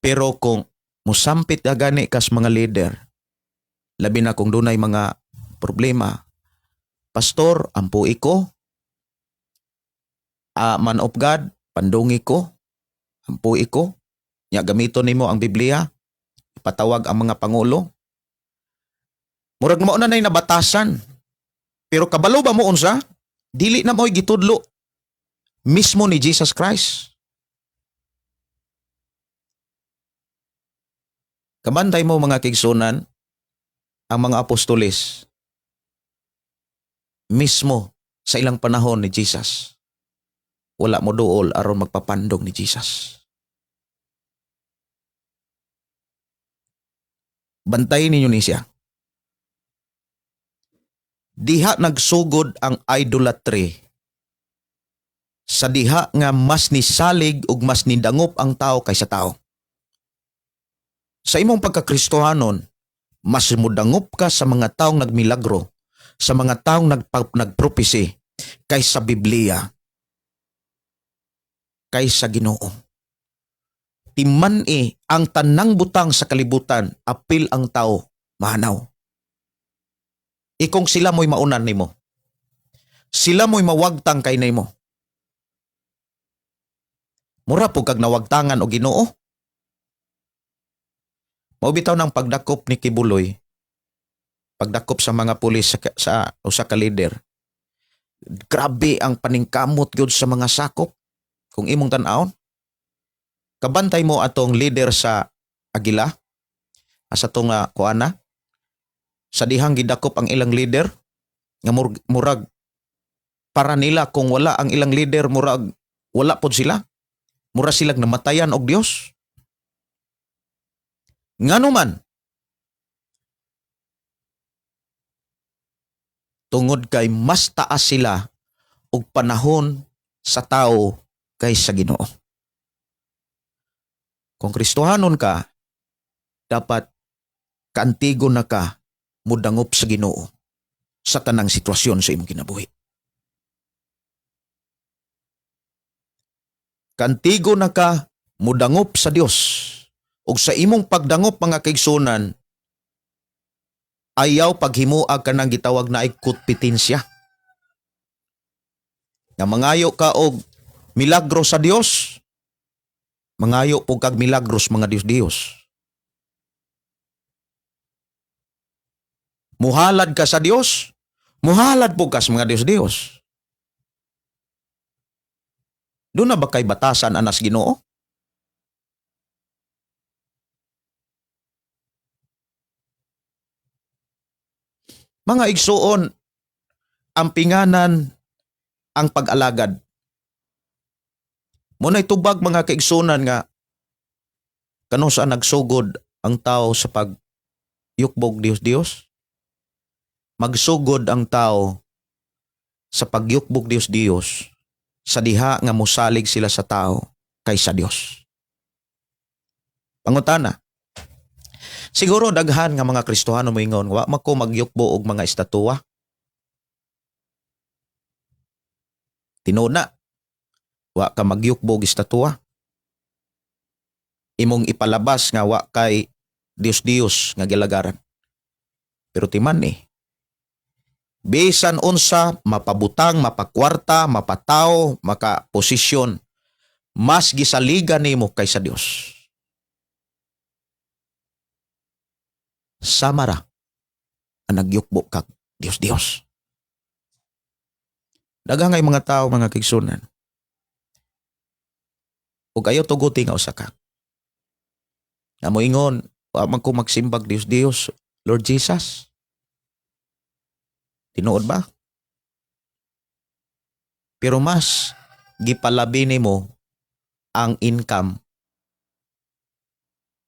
Pero kung musampit ka gani kas mga leader, labi na kung dunay mga problema, "Pastor, ampui ko, ah, man of God, pandungi ko, ampui ko," nya gamiton nimo ang Biblia, patawag ang mga pangulo. Murag mao na nay nabatasan. Pero kabalo ba mo unsa? Dili na mo'y gitudlo mismo ni Jesus Christ. Kabantay mo, mga kaigsuonan, ang mga apostoles mismo sa ilang panahon ni Jesus. Wala mo duol aron magpapandong ni Jesus. Bantayin ninyo ni siya. Diha nagsugod ang idolatry sa diha nga mas nisalig ug mas nidangop ang tao kaysa tao. Sa imong pagkakristohanon, mas mudangop ka sa mga taong nagmilagro, sa mga taong nagpropesy kaysa Biblia, kaysa Ginoo. Timan-i ang tanang butang sa kalibutan, apil ang tao, mahanaw. Ikong sila mo'y maunan nimo. Sila mo'y mawagtang kay nimo. Mura po kag nawagtangan og Ginoo. Mao bitaw ng pagdakop ni Quiboloy, pagdakop sa mga pulis sa usa ka leader. Grabe ang paningkamot gyud sa mga sakop. Kung imong tan-awon, kabantay mo atong leader sa Agila, sa atong kuana, sa dihang gidakop ang ilang leader, nga murag para nila kung wala ang ilang leader, murag wala pod sila. Mura silang namatayan og Dios. Ngano man? Tungod kay mas taas sila og panahon sa tao kaysa Ginoo. Kung Kristohanon ka, dapat kaantigo na ka mudangop sa Ginoo sa tanang sitwasyon sa imong kinabuhi. Kaantigo na ka mudangop sa Dios. Ug sa imong pagdangop, mga kaigsuonan, ayaw paghimuag ka ng gitawag na ay kutpitensya. Nga mangayo ka og milagro sa Dios, mangayo po kag milagros mga Dios-Dios. Muhalad ka sa Dios, muhalad po ka sa mga Dios-Dios. Doon na ba kay batasan anas Ginoo? Mga igsuon, ang pinganan ang pag-alagad. Muna'y tubag, mga kaigsunan, nga kano saan nagsugod ang tao sa pag yukbog Dios Dios. Magsugod ang tao sa pagyukbog Dios Dios sa diha nga mosalig sila sa tao kaysa Dios. Pangutana. Siguro daghan nga mga Kristohano moingon, "Wa man ko magyukbo og mga estatwa." Tinuod na. Wa ka magyukbo og estatwa. Imong ipalabas nga wa kay Dios Dios nga gilagaran. Pero timan eh. Bisan unsa, mapabutang, mapakwarta, mapatao, makaposisyon, mas gisaligan nimo kaysa Dios. Sama ra ang nagyukbo kag Dios Dios. Daghang ay mga tao, mga kaigsuonan. Ug ayaw tuguti nga usa ka. Nga moingon, "Wa man ko magsimbag Dios Dios, Lord Jesus." Tinuod ba? Pero mas gipalabi nimo ang income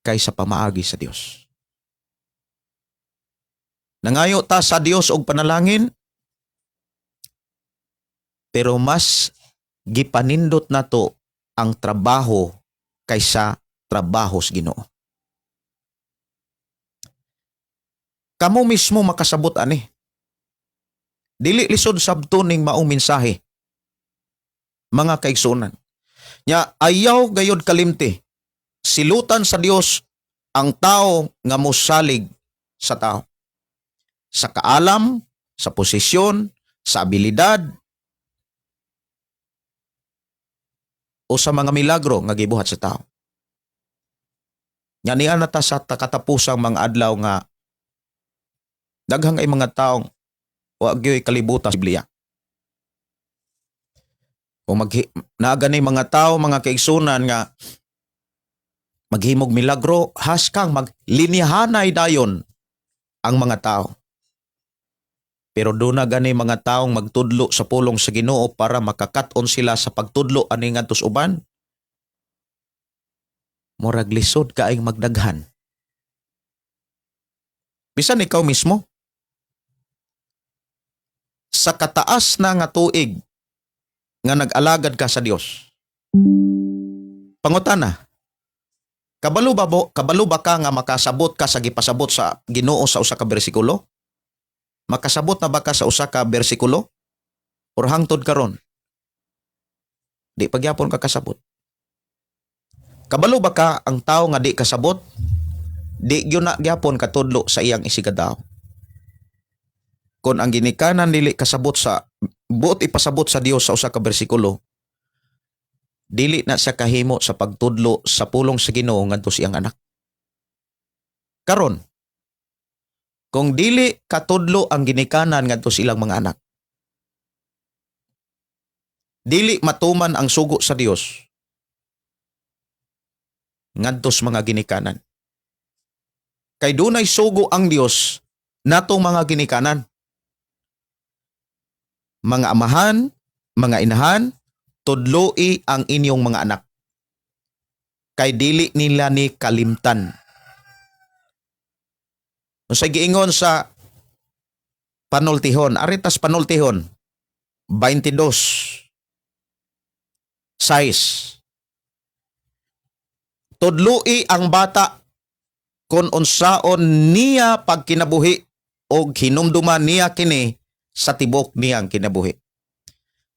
kaysa pamaagi sa Dios. Nangayo ta sa Dios og panalangin, pero mas gipanindot nato ang trabaho kaysa trabaho sa Ginoo. Kamo mismo makasabot ani. Dili lisod sabton ning maong mensahe, mga kaigsuonan. Nya ayaw gayod kalimti. Silutan sa Dios ang tao nga mosalig sa tao. Sa kaalam, sa posisyon, sa abilidad, o sa mga milagro nga gibuhat sa tao. Nya niya na ta sa katapusang mga adlaw nga daghang ay mga taong wa gyoy kalibutan sa Biblia. Kung naa gani mga tao, mga kaigsuonan, nga maghimog milagro, haskang maglinyahanay dayon ang mga tao. Pero doon na gani mga taong magtudlo sa pulong sa Ginoo para makakaton sila sa pagtudlo ani ngadto sa uban. Murag lisod kaayong magdaghan. Bisan ikaw mismo. Sa kataas na nga tuig nga nag-alagad ka sa Dios. Pangutana, kabalo ba ka nga makasabot ka sa gipasabot sa Ginoo sa usa ka bersikulo? Makasabot na ba ka sa usa ka bersikulo? Or hangtod karon, di pagyapon ka kasabot? Kabalo ba ka ang tao nga di kasabot, di gyud na gyapon katudlo sa iyang isigadaw? Kon ang ginikanan dili kasabot sa buot ipasabot sa Dios sa usa ka bersikulo, dili na siya kahimo sa pagtudlo sa pulong sa Ginoo ngadto sa iyang anak. Karon, kung dili katudlo ang ginikanan ngadto sa ilang mga anak, dili matuman ang sugo sa Dios ngadto sa mga ginikanan. Kay dunay sugo ang Dios natong mga ginikanan. Mga amahan, mga inahan, tudloi ang inyong mga anak. Kay dili nila ni kalimtan. Unsay giingon sa Panultihon? Aritas Panultihon 22:6. Tudloi ang bata kung unsaon niya pagkinabuhi og hinumduman niya kini sa tibok niyang kinabuhi.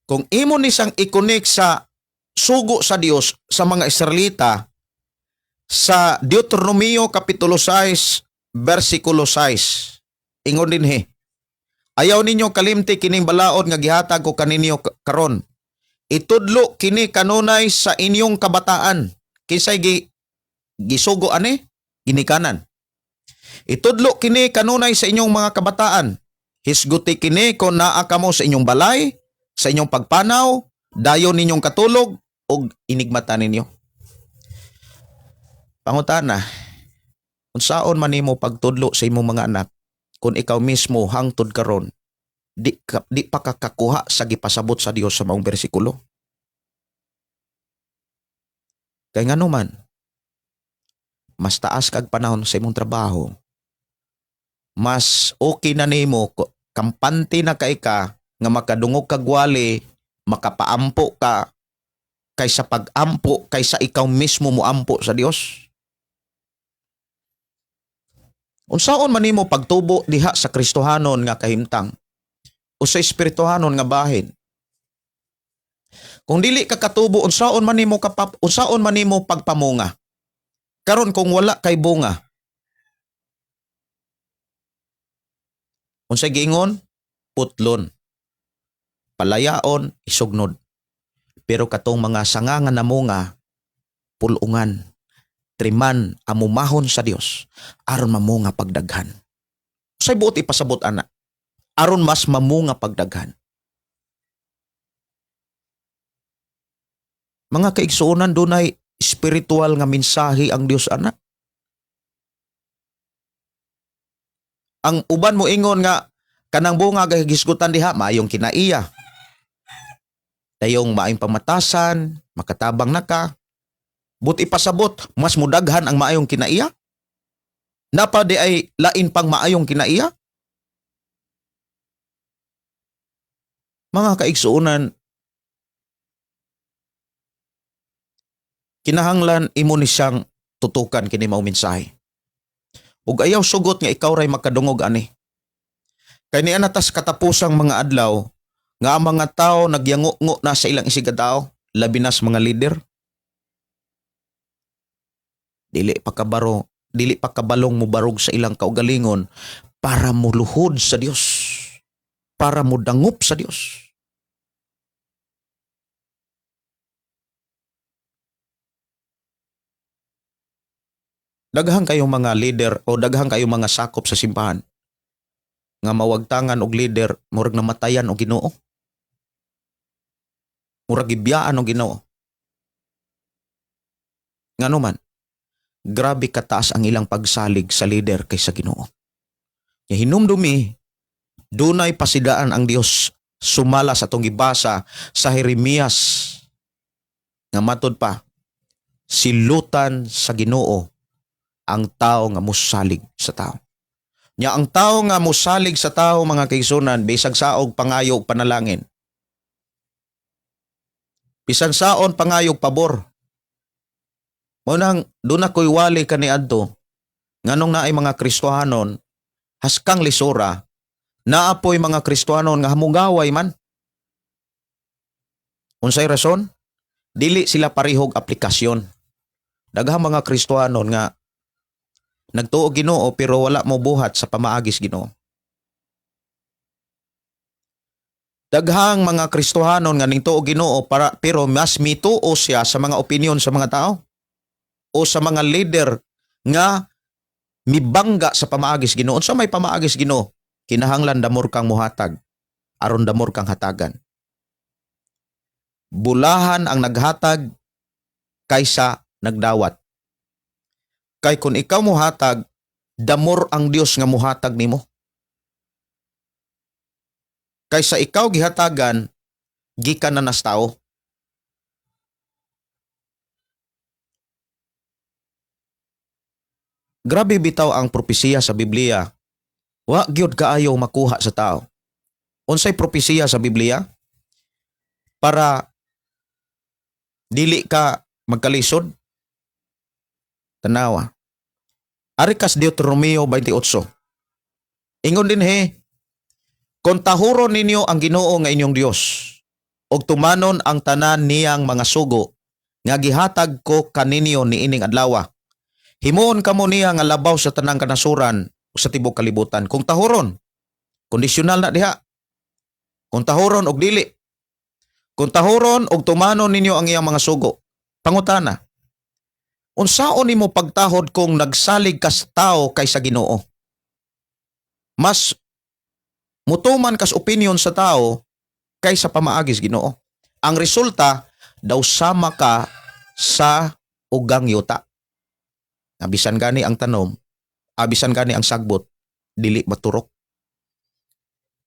Kung imo ni siyang i-connect sa sugo sa Dios sa mga Israelita sa Deuteronomio kapitulo 6 versikulo 6. Ingon dinhi, "Ayaw ninyo kalimti kining balaod nga gihatag ko kaninyo karon. Itudlo kini kanunay sa inyong kabataan." Kinsay gisugo ani? Ginikanan. "Itudlo kini kanunay sa inyong mga kabataan. Hisguti kini kung naa kamo sa inyong balay, sa inyong pagpanaw, dayon ninyong katulog, ug inigmata ninyo." Pangutana, unsaon man nimo pagtudlo sa imong mga anak kung ikaw mismo hangtod karon di pa ka kakuha sa gipasabot sa Dios sa maong bersikulo? Kay ngano man, mas taas kag panahon sa imong trabaho, mas okay na nimo Kampante na kay ka nga makadungog kag wali, makapaampo ka kaysa pag-ampo kaysa ikaw mismo moampo sa Dios. Unsaon man nimo pagtubo diha sa Kristohanon nga kahimtang o sa espirituhanon nga bahin? Kung dili ka katubo, unsaon man nimo pagpamunga? Karon kung wala kay bunga, unsay giingon? Putlon. Palayaon, isugnod. Pero katong mga sanga nga namunga, pulungan, triman, amumahon sa Dios aron mamunga pagdaghan. Unsay buot ipasabot ana? Aron mas mamunga pagdaghan. Mga kaigsuonan, dunay spiritual nga mensahe ang Dios ana. Ang uban mo ingon nga kanang bunga gahisgutan diha maayong kinaiya. Dayong maayong pamatasan, makatabang na ka. But ipasabot, mas mudaghan ang maayong kinaiya? Napa di ay lain pang maayong kinaiya? Mga kaigsuonan, kinahanglan imo ni siyang tutukan kini mao mensahe. Ug ayaw sugot nga ikaw ray makadungog ani. Kay niya natas katapusang mga adlaw nga ang mga tao nagyango-ngo na sa ilang isigadao, labi na sa mga leader. Dili pa kabalong mubarog sa ilang kaugalingon para muluhod sa Dios, para mudangop sa Dios. Daghang kayong mga leader o daghang kayong mga sakop sa simbahan nga mawagtangan og leader, murag namatayan og Ginoo. Murag gibiyaan og Ginoo. Ngano man, grabe kataas ang ilang pagsalig sa leader kaysa Ginoo. Nya hinumdumi, dunay pasidaan ang Dios sumala sa atong gibasa sa Jeremias nga matud pa, silutan sa Ginoo ang tao nga musalig sa tao. Nya ang tao nga musalig sa tao, mga kaigsuonan, bisag saog pangayo og panalangin. Bisan saon pangayog pabor. Mao nang doon ako'y wali kaniadto nganong naay mga Kristohanon haskang lisora, naapoy mga Kristohanon nga hamugaway man. Unsay rason? Dili sila parihog aplikasyon. Daghang mga Kristohanon nga nagtuo Ginoo pero wala mo buhat sa pamaagis Ginoo. Daghang mga Kristohanon nga ningtuo Ginoo para pero mas mituo siya sa mga opinion sa mga tao o sa mga leader nga mibangga sa pamaagis Ginoo. Unsa may pamaagis Ginoo? Kinahanglan damor kang muhatag aron damor kang hatagan. Bulahan ang naghatag kaysa nagdawat. Kay kung ikaw muhatag, damor ang Dios nga muhatag nimo. Kaysa ikaw gihatagan gikan na nas tao. Grabe bitaw ang propesiya sa Biblia. Wa gyud kaayo makuha sa tao. Unsay propesiya sa Biblia? Para dili ka magkalisod. Tanawa. Ari kas Deuteronomio 28. Ingon din he, "Kung tahuron ninyo ang Ginoo nga inyong Dios, ug tumanon ang tanan niyang mga sugo nga gihatag ko kaninyo niining adlawa, himuon kamo niya nga labaw sa tanang kanasuran sa tibok kalibutan." Kung tahuron, kondisyonal na diha. Kung tahuron og dili. Kung tahuron og tumanon ninyo ang iyang mga sugo. Pangutana, unsaon nimo pagtahod kung nagsalig kas tao kaysa Ginoo? Mas mutuman kas opinion sa tao kaysa pamaagis Ginoo. Ang resulta, daw sama ka sa ugang yuta. Abisan gani ang tanom, abisan gani ang sagbot, dili maturok.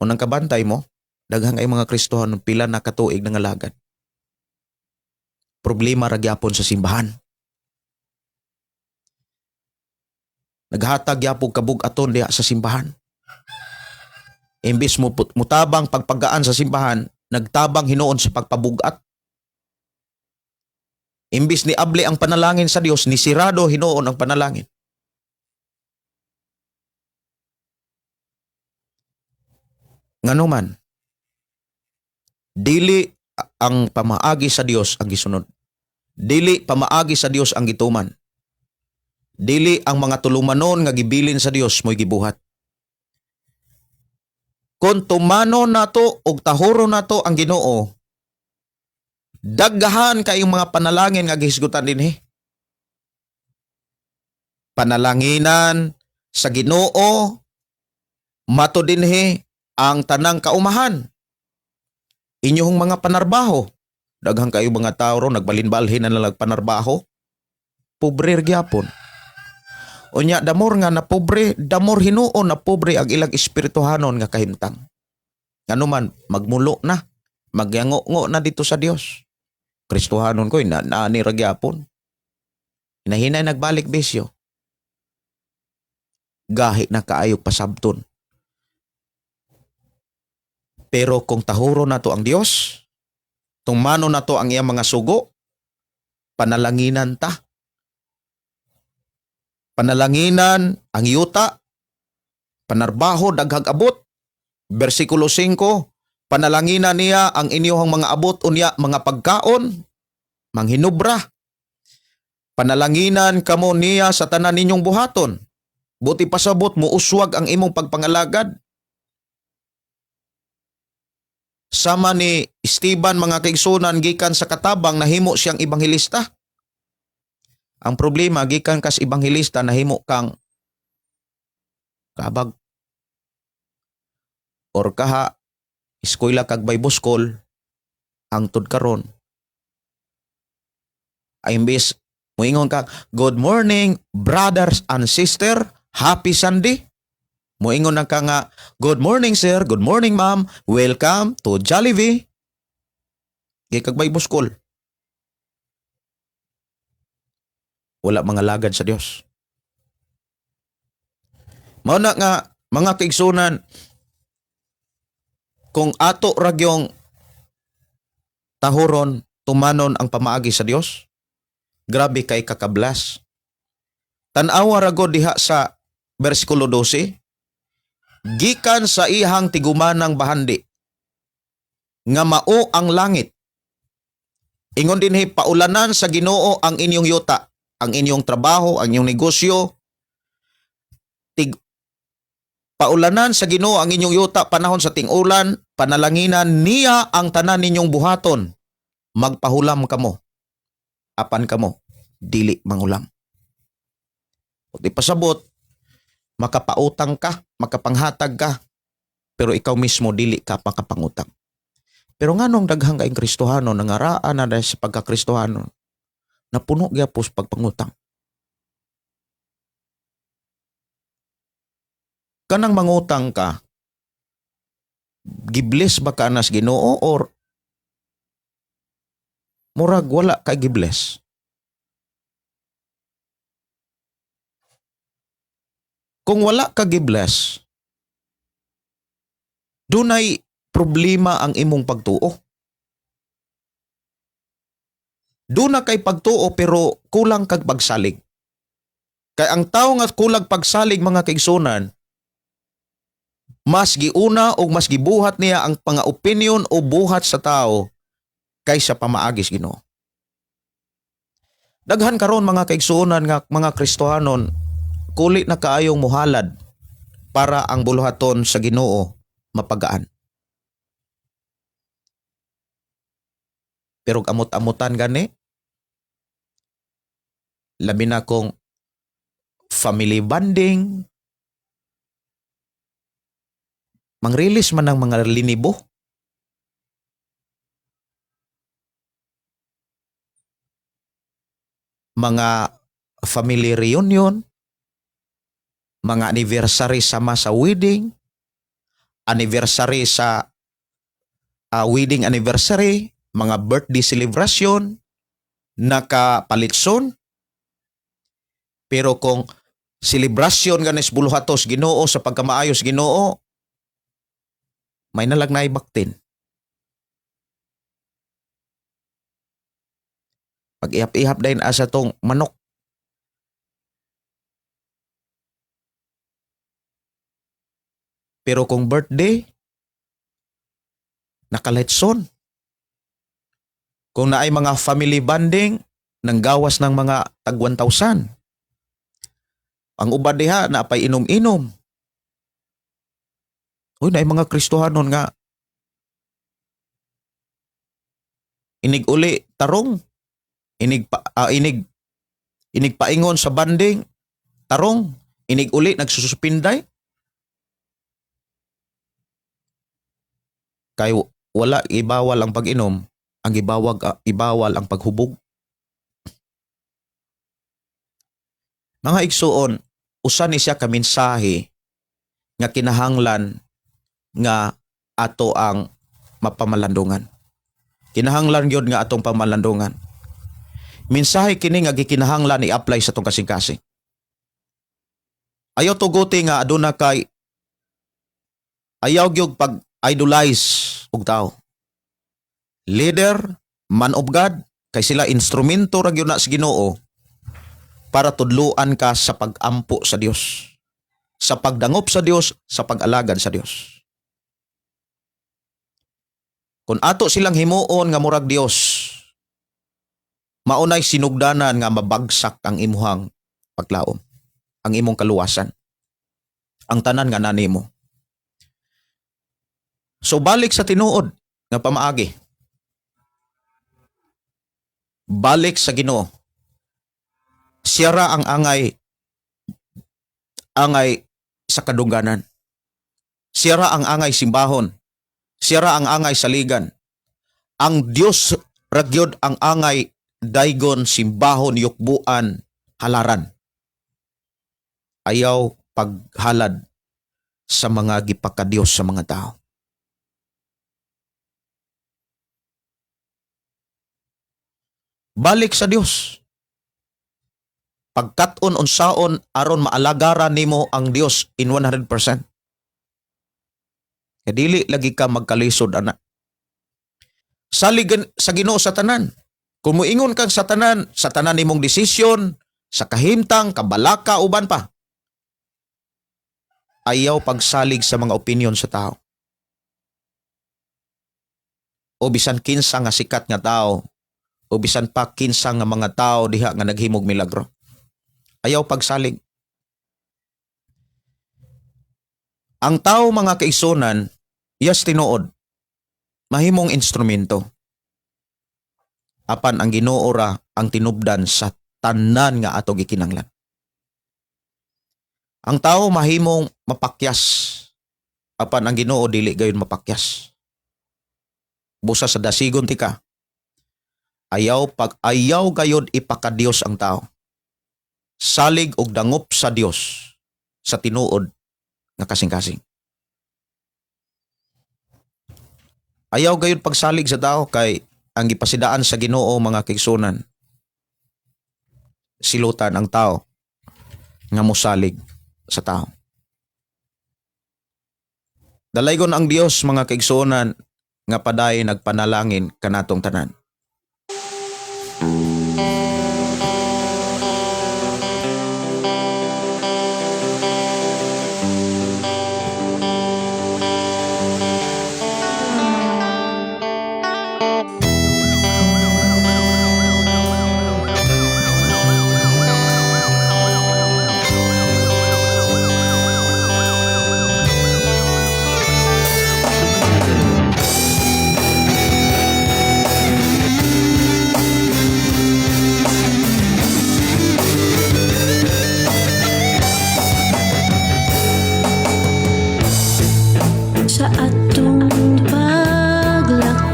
Unang kabantay mo, daghang ay mga Kristohanon pila na katuig nangalagad. Problema ra gyapon sa simbahan. Naghatag gyapon kabug-aton diha sa simbahan. Imbis mo mutabang pagpagaan sa simbahan, nagtabang hinuon sa pagpabugat. Imbis ni abli ang panalangin sa Dios, ni sirado hinuon ang panalangin. Nganuman, dili ang pamaagi sa Dios ang gisunod. Dili pamaagi sa Dios ang gituman. Dili ang mga tulumanon nga gibilin sa Dios mo'y gibuhat. Kung tumano nato og tahuro nato ang Ginoo, daghan kayong mga panalangin nga gihisgutan dinhi. Panalanginan sa Ginoo mato dinhi ang tanang kaumahan. Inyong mga panarbaho. Daghan kayo mga tao ron nagbalin-balhin na lang panarbaho. Pobre gyapon. Unya damor nga na pobre, damor hinuon na pobre ang ilang espirituhanon nga kahimtang. Nganuman magmulo na, magyango-ngo na dito sa Dios. Kristohanon ko na naani ra gyapon. Hinahinay nagbalik bisyo. Gahi na kaayo pasabton. Pero kung tahuro nato ang Dios, tumano nato ang iyang mga sugo, panalanginan ta. Panalanginan ang yuta, panarbaho daghag abot. Bersikulo 5, panalanginan niya ang inyong mga abot unya mga pagkaon, manghinubra. Panalanginan kamo niya sa tanan ninyong buhaton. Buti pasabot mo uswag ang imong pagpangalagad. Sama ni Esteban, mga kaigsunan, gikan sa katabang nahimo siyang ebanghelista. Ang problema, gikan kas ebanghelista nahimo kang kabag or kaha eskwela kag Bible school hangtod karon. Ay imbes moingon ka, "Good morning, brothers and sister, happy Sunday." Moingon na ka nga, "Good morning, sir, good morning, ma'am, welcome to Jollibee." Gikan kag Bible school. Wala mga lagad sa Dios. Mao na nga, mga kaigsunan, kung ato ragyong tahuron, tumanon ang pamaagi sa Dios, grabe kay kakablas. Tan-awa rago diha sa bersikulo 12, gikan sa ihang tigumanang bahandi, nga mao ang langit. Ingon dinhi, paulanan sa Ginoo ang inyong yuta, ang inyong trabaho, ang inyong negosyo. Paulanan sa Ginoo ang inyong yuta panahon sa ting-ulan, panalanginan niya ang tanan ninyong buhaton. Magpahulam kamo. Apan kamo dili mangulam. O di pasabot, makapautang ka, makapanghatag ka, pero ikaw mismo dili ka makapangutang. Pero nganong daghang kayong Kristohano nangaraan na dahil sa pagkakristohano, napuno gyapon sa pagpangutang. Kanang mangutang ka, gibless ba ka nas Ginoo or murag wala ka gibless? Kung wala ka gibless, dunay problema ang imong pagtuo. Duna kay pagtuo pero kulang kag pagsalig. Kay ang tawo nga kulang pagsalig, mga kaigsunan, mas giuna o mas gibuhat niya ang panga opinion o buhat sa tao kaysa pamaagis Ginoo. Daghan karon, mga kaigsuonan, nga mga Kristohanon kuli na kaayong muhalad para ang buluhaton sa Ginoo mapagaan. Pero amot-amutan gani, labi na kung family bonding, mangrelease man ang mga linibo. Mga family reunion, mga anniversary sama sa wedding, anniversary sa wedding anniversary, mga birthday celebration, nakapalitson. Pero kung celebration ganis buluhatos Ginoo sa pagkamaayos Ginoo, May nalag na baktin. Pag-ihap-ihap dayon asa tong manok. Pero kung birthday, nakaletson. Kung naay mga family bonding, nanggawas ng mga tag 1,000. Ang uban diha, naapay inom-inom. Uy, naay mga Kristohanon nga inig uli tarong, inig pa, inig inig paingon sa bonding tarong, inig uli nagsusupinday. Kay wala ibawal ang pag-inom, ang ibawal ang paghubog. Mga igsuon, usa ni siya ka mensahe nga kinahanglan nga ato ang mapamalandungan. Kinahanglan gyud nga atong pamalandungan. Mensahe kini nga gikinahanglan i-apply sa atong kasing-kasing. Ayaw tuguti nga aduna kay, ayaw gyud pag idolize og tao. Leader, man of God, kay sila instrumento ra gyud na sa Ginoo para tudluan ka sa pag-ampo sa Dios, sa pagdangop sa Dios, sa pag-alagad sa Dios. Kung ato silang himuon nga murag Dios, maunay sinugdanan nga mabagsak ang imuhang paglaom, ang imong kaluwasan, ang tanan nga nanimo. So balik sa tinuod nga pamaagi. Balik sa Ginoo. Siya ra ang angay sa kadungganan. Siya ra ang angay simbahon. Siya ra ang angay saligan. Ang Dios ra gyud ang angay daygon, simbahon, yukbuan, halaran. Ayaw paghalad sa mga gipakadiyos sa mga tao. Balik sa Dios. Pagkat-on unsaon aron maalagaran nimo ang Dios in 100%. Kaya dili lagi ka magkalisod ana. Saligan sa Ginoo sa tanan. Kung muingon kang sa tanan nimong desisyon, sa kahimtang, kabalaka, uban pa. Ayaw pagsalig sa mga opinion sa tao. O bisan kinsa nga sikat nga tao, o bisan pa kinsa nga mga tao diha nga naghimog milagro. Ayaw pagsalig. Ang tao, mga kaigsuonan, yes, tinuod, mahimong instrumento. Apan ang Ginoo ra ang tinubdan sa tanan nga ato gikinanglan. Ang tao mahimong mapakyas. Apan ang Ginoo dili gayon mapakyas. Busa sa dasigon tika. Ayaw gayod ipakadiyos ang tao. Salig og dangop sa Dios sa tinuod nga kasing-kasing. Ayaw gayud pagsalig sa tao kay ang gipasidaan sa Ginoo, mga kaigsuonan, silutan ang tao nga mosalig sa tao. Dalaygon ang Dios, mga kaigsuonan, nga paday nagpanalangin kanatong tanan. Sa atong paglakaw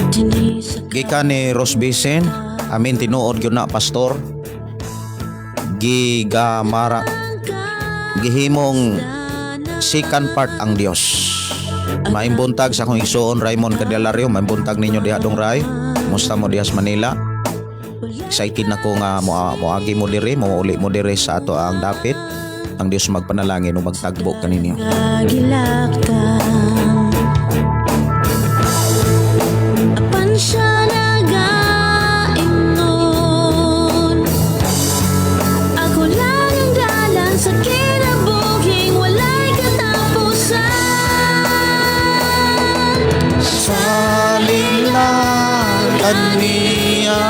dinhi sa Gikan ni Rose Bisen, amin, tinuod gyud na, pastor. Gigamara gihimong second part ang Dios. Maayong buntag sa akong igsuon Raymond Candelario, maayong buntag ninyo diha, dong Ray. Musta mo diha sa Manila? Excited na ko nga moagi mo diri, mo uli mo diri sa ato ang dapit. Ang Dios magpanalangin ug magtagbo kaninyo. Gilaktan. Apan siya nagaingon, "Ako lang ang dalan sa kinabuhing walay katapusan." Salig lang kaniya.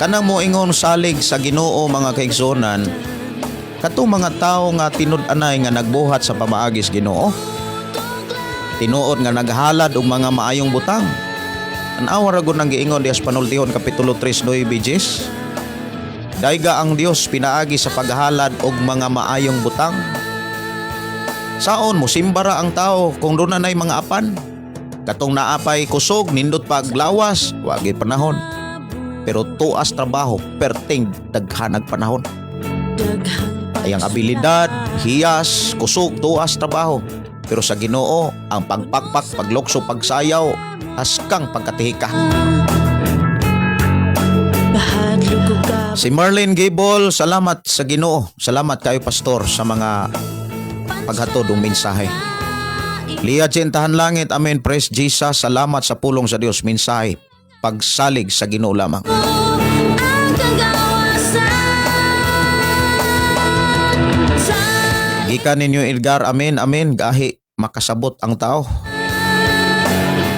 Kanang moingon salig sa Ginoo, mga kaigsuonan, katong mga tawo nga tinud-anay nga nagbuhat sa pamaagis Ginoo. Tinuod nga naghalad og mga maayong butang. Tan-awa ra gud nang giingon diha sa Panultihon kapitulo 3 9 Jis. Dayga ang Dios pinaagi sa paghalad og mga maayong butang. Saon mo simbara ang tao kung doon na mga apan? Katong naapay kusog, nindot paglawas, wagi panahon. Pero tuas trabaho, perting daghanag panahon. Daghang Ay ang abilidad, hiyas, kusog, tuas trabaho. Pero sa Ginoo, ang pagpakpak, paglokso, pagsayaw, haskang pagkatihika. Kahadlok ko ka. Si Marlene Gable, salamat sa Ginoo. Salamat kayo, Pastor, sa mga paghatod ng mensahe. Lia Jen Tahan Langit, amen. Praise Jesus. Salamat sa pulong sa Dios, mensahe. Pagsalig sa Ginoo lamang. Ang kagawasan sa Gikan ninyo Edgar, amen, amen. Gahi makasabot ang tao.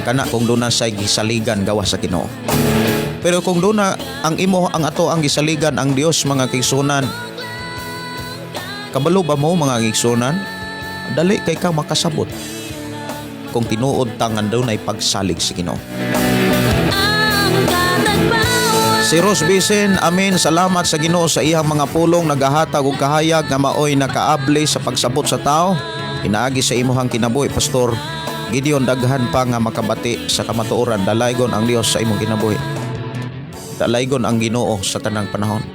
Kana kung doon na say gisaligan gawas sa Ginoo. Pero kung doon na ang imo ang ato ang gisaligan ang Dios, mga kaigsuonan. Kabalo ba mo, mga kaigsuonan? Dali kay ka makasabot. Kung tinuod tangan doon ay pagsalig sa Ginoo. Ang katagbawan. Si Rose Bisen, amen, salamat sa Ginoo sa iyang mga pulong nagahatag og kahayag nga maoy nakaabli sa pagsabot sa tao. Pinaagi sa imuhang kinabuhi, Pastor Gideon, daghan pa nga makabati sa kamatuoran. Dalaygon ang Dios sa imong kinabuhi. Dalaygon ang Ginoo sa tanang panahon.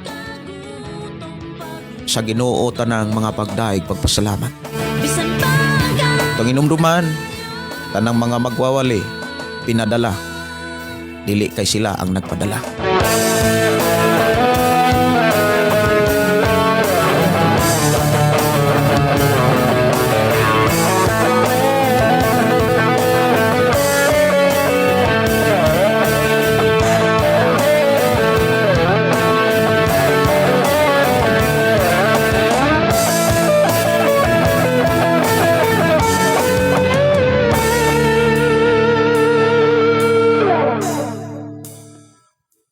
Sa Ginoo tanang mga pagdaig, pagpasalamat. Bisan pa ang Itong inumduman, tanang mga magwawali, pinadala. Dili kay sila ang nagpadala.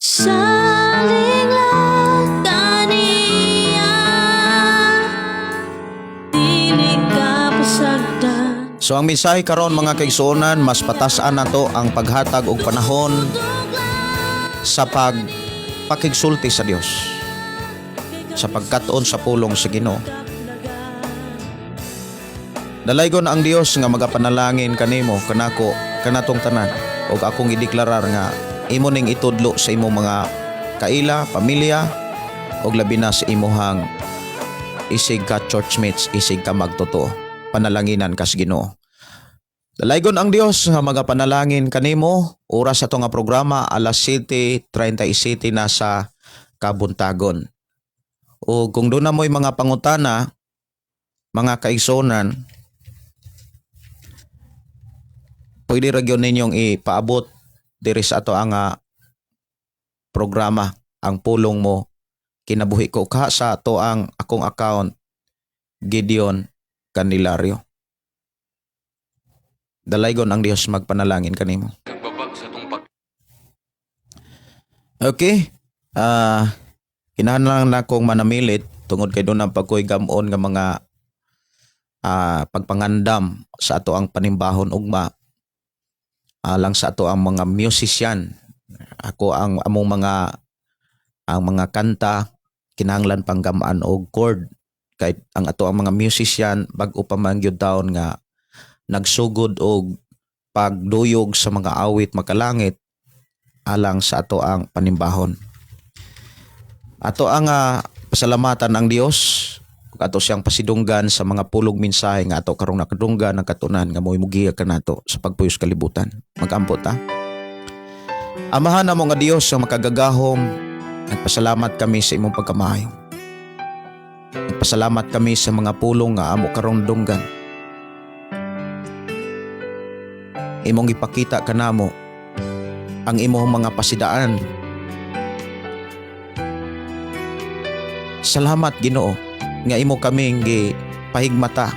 Saling kaniya. Dili ka pasagdan. So ang mensahe karon, mga kaigsuonan, mas patasan nato ang paghatag og panahon sa pagpakigsulti sa Dios. Sa pagkat-on sa pulong sa Ginoo. Dalaygon ang Dios nga magapanalangin kanimo, kanako, kanatong tanan ug akong gideklarar nga imo ning itudlo sa imong mga kaila, pamilya ug labi na sa imuhang isig ka churchmates, isig ka magtotoo. Panalanginan kas Ginoo. Dalaygon ang Dios nga magapanalangin kanimo. Oras sa nga programa, alas 7:37 na sa kabuntagon. O kung doon na mo'y mga pangutana, mga kaigsuonan, pwede ra gyud ninyong ipaabot diri sa ato ang programa, Ang Pulong Mo Kinabuhi Ko, ka sa ato ang akong account, Gideon Candelario. Dalaygon ang Dios magpanalangin kanimo. Okay. Kinahanglan na akong manamilit tungod kay doon ang pagkoy gamon nga mga pagpangandam sa ato ang panimbahon ugma alang sa ato ang mga musician. Ako ang among mga ang mga kanta kinahanglan pang gamaan og chord kay ang ato ang mga musician bag-o pa man gyud taon nga nagsugod og pagduyog sa mga awit makalangit alang sa ato ang panimbahon. Ato ang pasalamatan ang Dios ug ato siyang pasidunggan sa mga pulog mensahe nga ato karong nakadunggan ang katunan nga mo'y mugiya kanato sa pagpuyos kalibutan. Magampo ta. Amahan namo nga Dios nga makagagahom, nagpasalamat kami sa imong pagkamaayo. Nagpasalamat kami sa mga pulong nga amo karong dunggan. Imong ipakita kanamo ang imong mga pasidaan. Salamat, Ginoo, nga imo kaming gi pahigmata.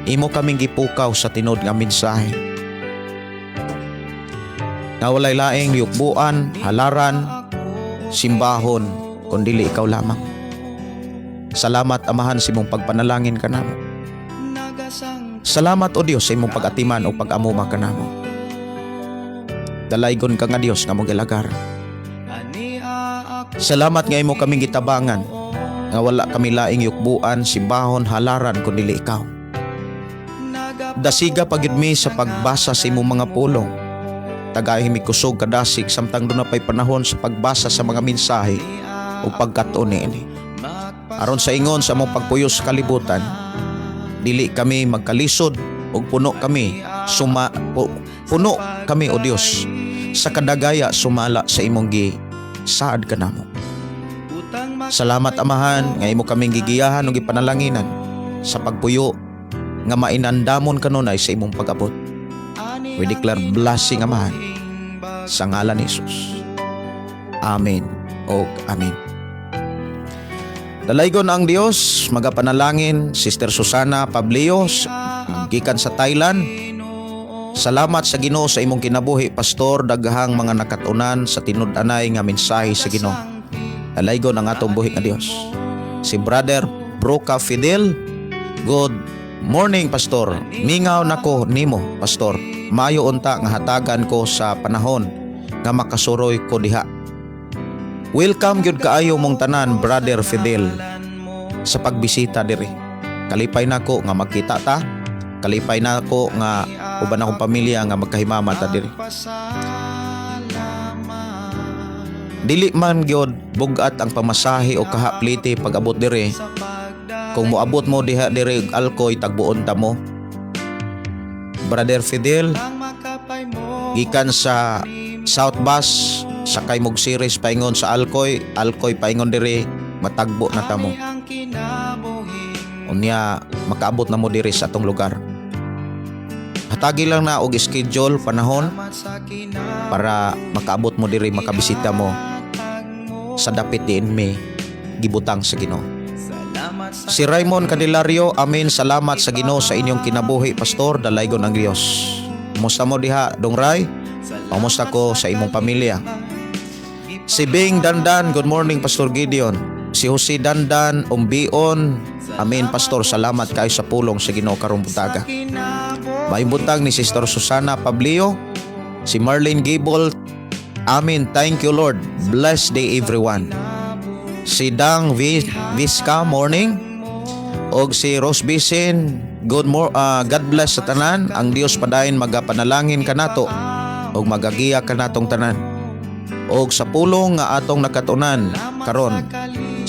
Imo kaming gipukaw sa tinuod nga mensahe. Nga walay laing yukbuan, halaran, simbahon, kundili ikaw lamang. Salamat, Amahan, sa imong pagpanalangin kanamo. Salamat, O Dios, sa imong pag-atiman o pag-amuma kanamo. Dalaygon ka nga Dios nga among gialagar. Salamat nga imo kaming gitabangan nga wala kami laing yukbuan, simbahon, halaran kundi ikaw. Dasiga pa gyud mi sa pagbasa sa imong mga pulong. Tagahi mi kusog, kadasig, samtang duna pay panahon sa pagbasa sa mga mensahe o pagkatuon niini. Aron sa ingon sa among pagpuyo sa kalibutan, dili kami magkalisod ug puno kami, O Dios, sa kadagaya sumala sa imong gi saad kanamo. Salamat, Amahan, nga imo kaming gigiyahan ug gipanalanginan sa pagpuyo nga mainandamon kanunay sa imong pag-abot. We declare blessing, Amahan, sa ngalan ni Jesus. Amen og amen. Dalaygon ang Dios, magapanalangin. Sister Susana Pablios gikan sa Thailand. Salamat sa Ginoo sa imong kinabuhi, pastor, daghang mga nakatunan sa tinud-anay nga mensahe sa Ginoo. Dalaygon ang atong buhi nga Dios. Si Brother Broca Fidel, good morning, pastor. Mingaw nako nimo, pastor. Mayo unta nga hatagan ko sa panahon nga makasuroy ko diha. Welcome gyud kaayo mong tanan, Brother Fidel, sa pagbisita diri. Kalipay nako nga magkita ta. Kalipay nako nga uban akong pamilya nga magkahimama ta diri. Dili man gyud bugat ang pamasahe o kahaplite pag-abot diri. Kung moabot mo diha diri og Alcoy, tagbuon ta mo. Brother Fidel, gikan sa South Bus, sakay mog Ceres paingon sa Alcoy, Alcoy paingon diri, matagbo na ta mo. Unya makaabot na mo diri sa atong lugar. Hatagi lang na og schedule panahon para makaabot mo diri, makabisita mo sa dapit diin mi gibutang sa Ginoo. Si Raymond Candelario, amen, salamat sa Ginoo sa inyong kinabuhi, pastor, dalaygon ang Dios. Kumusta mo diha, Dong Ray? Kumusta ko sa imong pamilya? Si Bing Dandan, good morning, Pastor Gideon. Si Jose Dandan, Umbion, amen, pastor, salamat kayo sa pulong sa Ginoo karong buntaga. Maayong buntag ni Sister Susana Pablio, si Marlene Gable, amen, thank you, Lord. Bless day, everyone. Si Dang Visca, morning. Og si Rose Bisin, God bless sa tanan. Ang Dios padayon magapanalangin kanato og magagiya kanatong tanan. Og sa pulong nga atong nakatunan karon,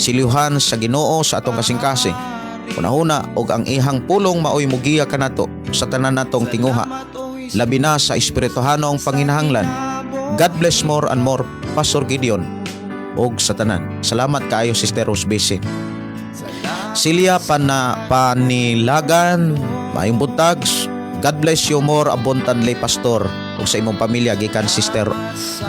silyuhan sa Ginoo sa atong kasing-kasing. Hunahuna og ang ihang pulong maoy mugiya kanato sa tanan natong tinguha. Labi na sa espirituhanong panginahanglan. God bless more and more, Pastor Gideon og sa tanan. Salamat kaayo, Sister Rose Bisin. Silya Pana Panilagan, maayong buntag. God bless you more abundantly, Pastor, ug sa imong pamilya gikan Sister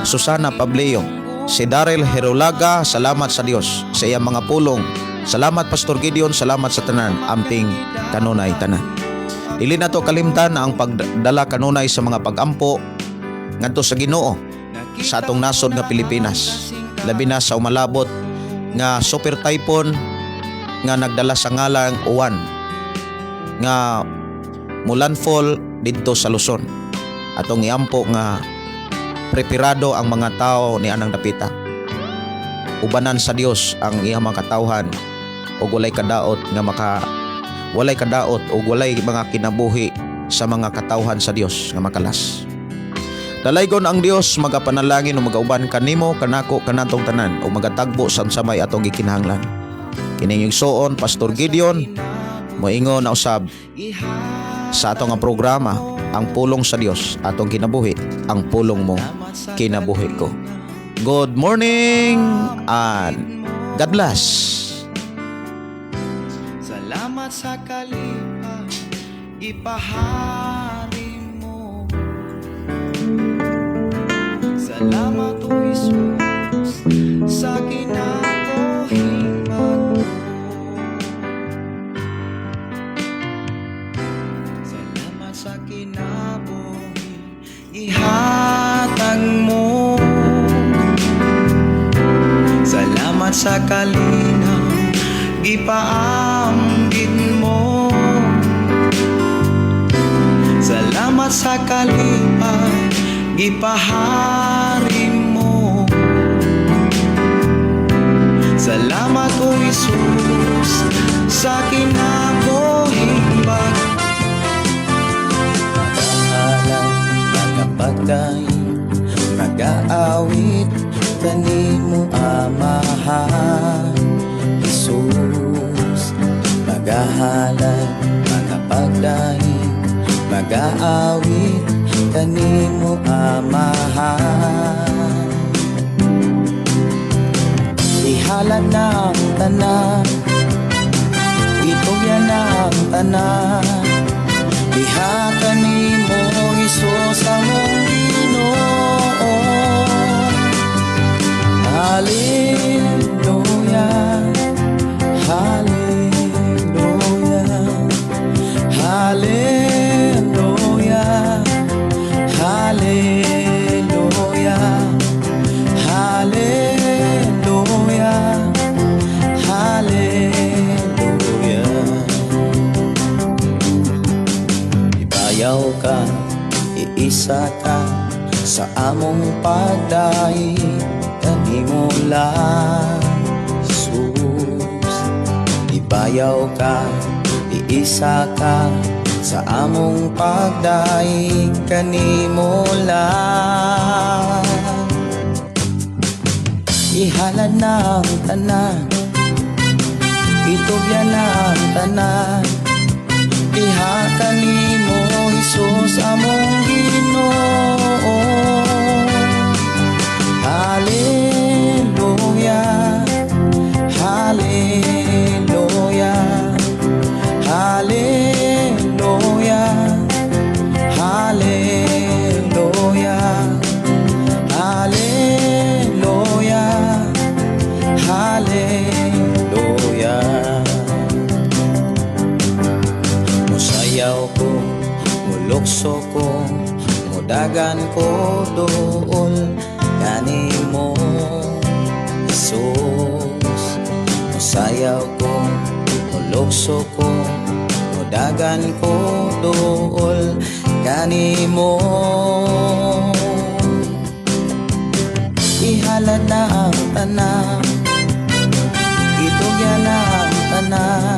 Susana Pableo. Si Daryl Herulaga, salamat sa Dios sa iyang mga pulong. Salamat, Pastor Gideon, salamat sa tanan, amping kanunay tanan. Dili nato kalimtan na ang pagdala kanunay sa mga pagampo ngadto sa Ginoo sa atong nasod nga Pilipinas. Labi na sa umalabot nga super typhoon nga nagdala sa ngalang Uwan nga mulandfall didto sa Luzon. Atong iampo nga preparado ang mga tao ni anang dapita. Ubanan sa Dios ang iyang mga katawhan ug walay kadaot ug walay mga kinabuhi sa mga katawhan sa Dios nga makalas. Dalaygon ang Dios, magapanalangin ug magauban kanimo, kanako, kanatong tanan ug magatagbo sa samay atong gikinahanglan. Kining igsuon Pastor Gideon moingon na usab sa atong nga programa, ang pulong sa Dios atong kinabuhi, ang pulong mo kinabuhi ko. Good morning and God bless. Salamat sa kalipay, gipahari mo. Salamat, O Jesus, sa kinabuhing bag-o. Salamat sa kinabuhi gihatag mo. Salamat sa kalinaw gipaambit mo. Salamat sa kalipay gipahari mo. Salamat, O Jesus, sa kinabuhing bag. Magahalay, magapagdaig, magaawit kanimo, Amahan Jesus. Magahalay, magapagdaig, magaawit kanimo, Amahan. Ihalad na ang tanan, itugyan na ang tanan. Diha kanimo, Hesus, among Ginoo. Hallelujah, hallelujah, hallelujah, hallelujah, hallelujah, hallelujah. Ibayaw ka, iisa ka sa among pagdaig kanimo lang, Jesus. Ibayaw ka, iisa ka sa among pagdaig kanimo lang. Ihalad na ang tanan, itugyan na ang tanan. Diha kanimo, Hesus, among Ginoo. Hallelujah, hallelujah, hallelujah, hallelujah, hallelujah, hallelujah. Musayaw ko, mulukso ko, mudagan ko dool kanimo, Jesus. Musayaw ko, mulukso ko, mudagan ko dool kanimo. Ihalad na ang tanan, itugyan na ang tanan.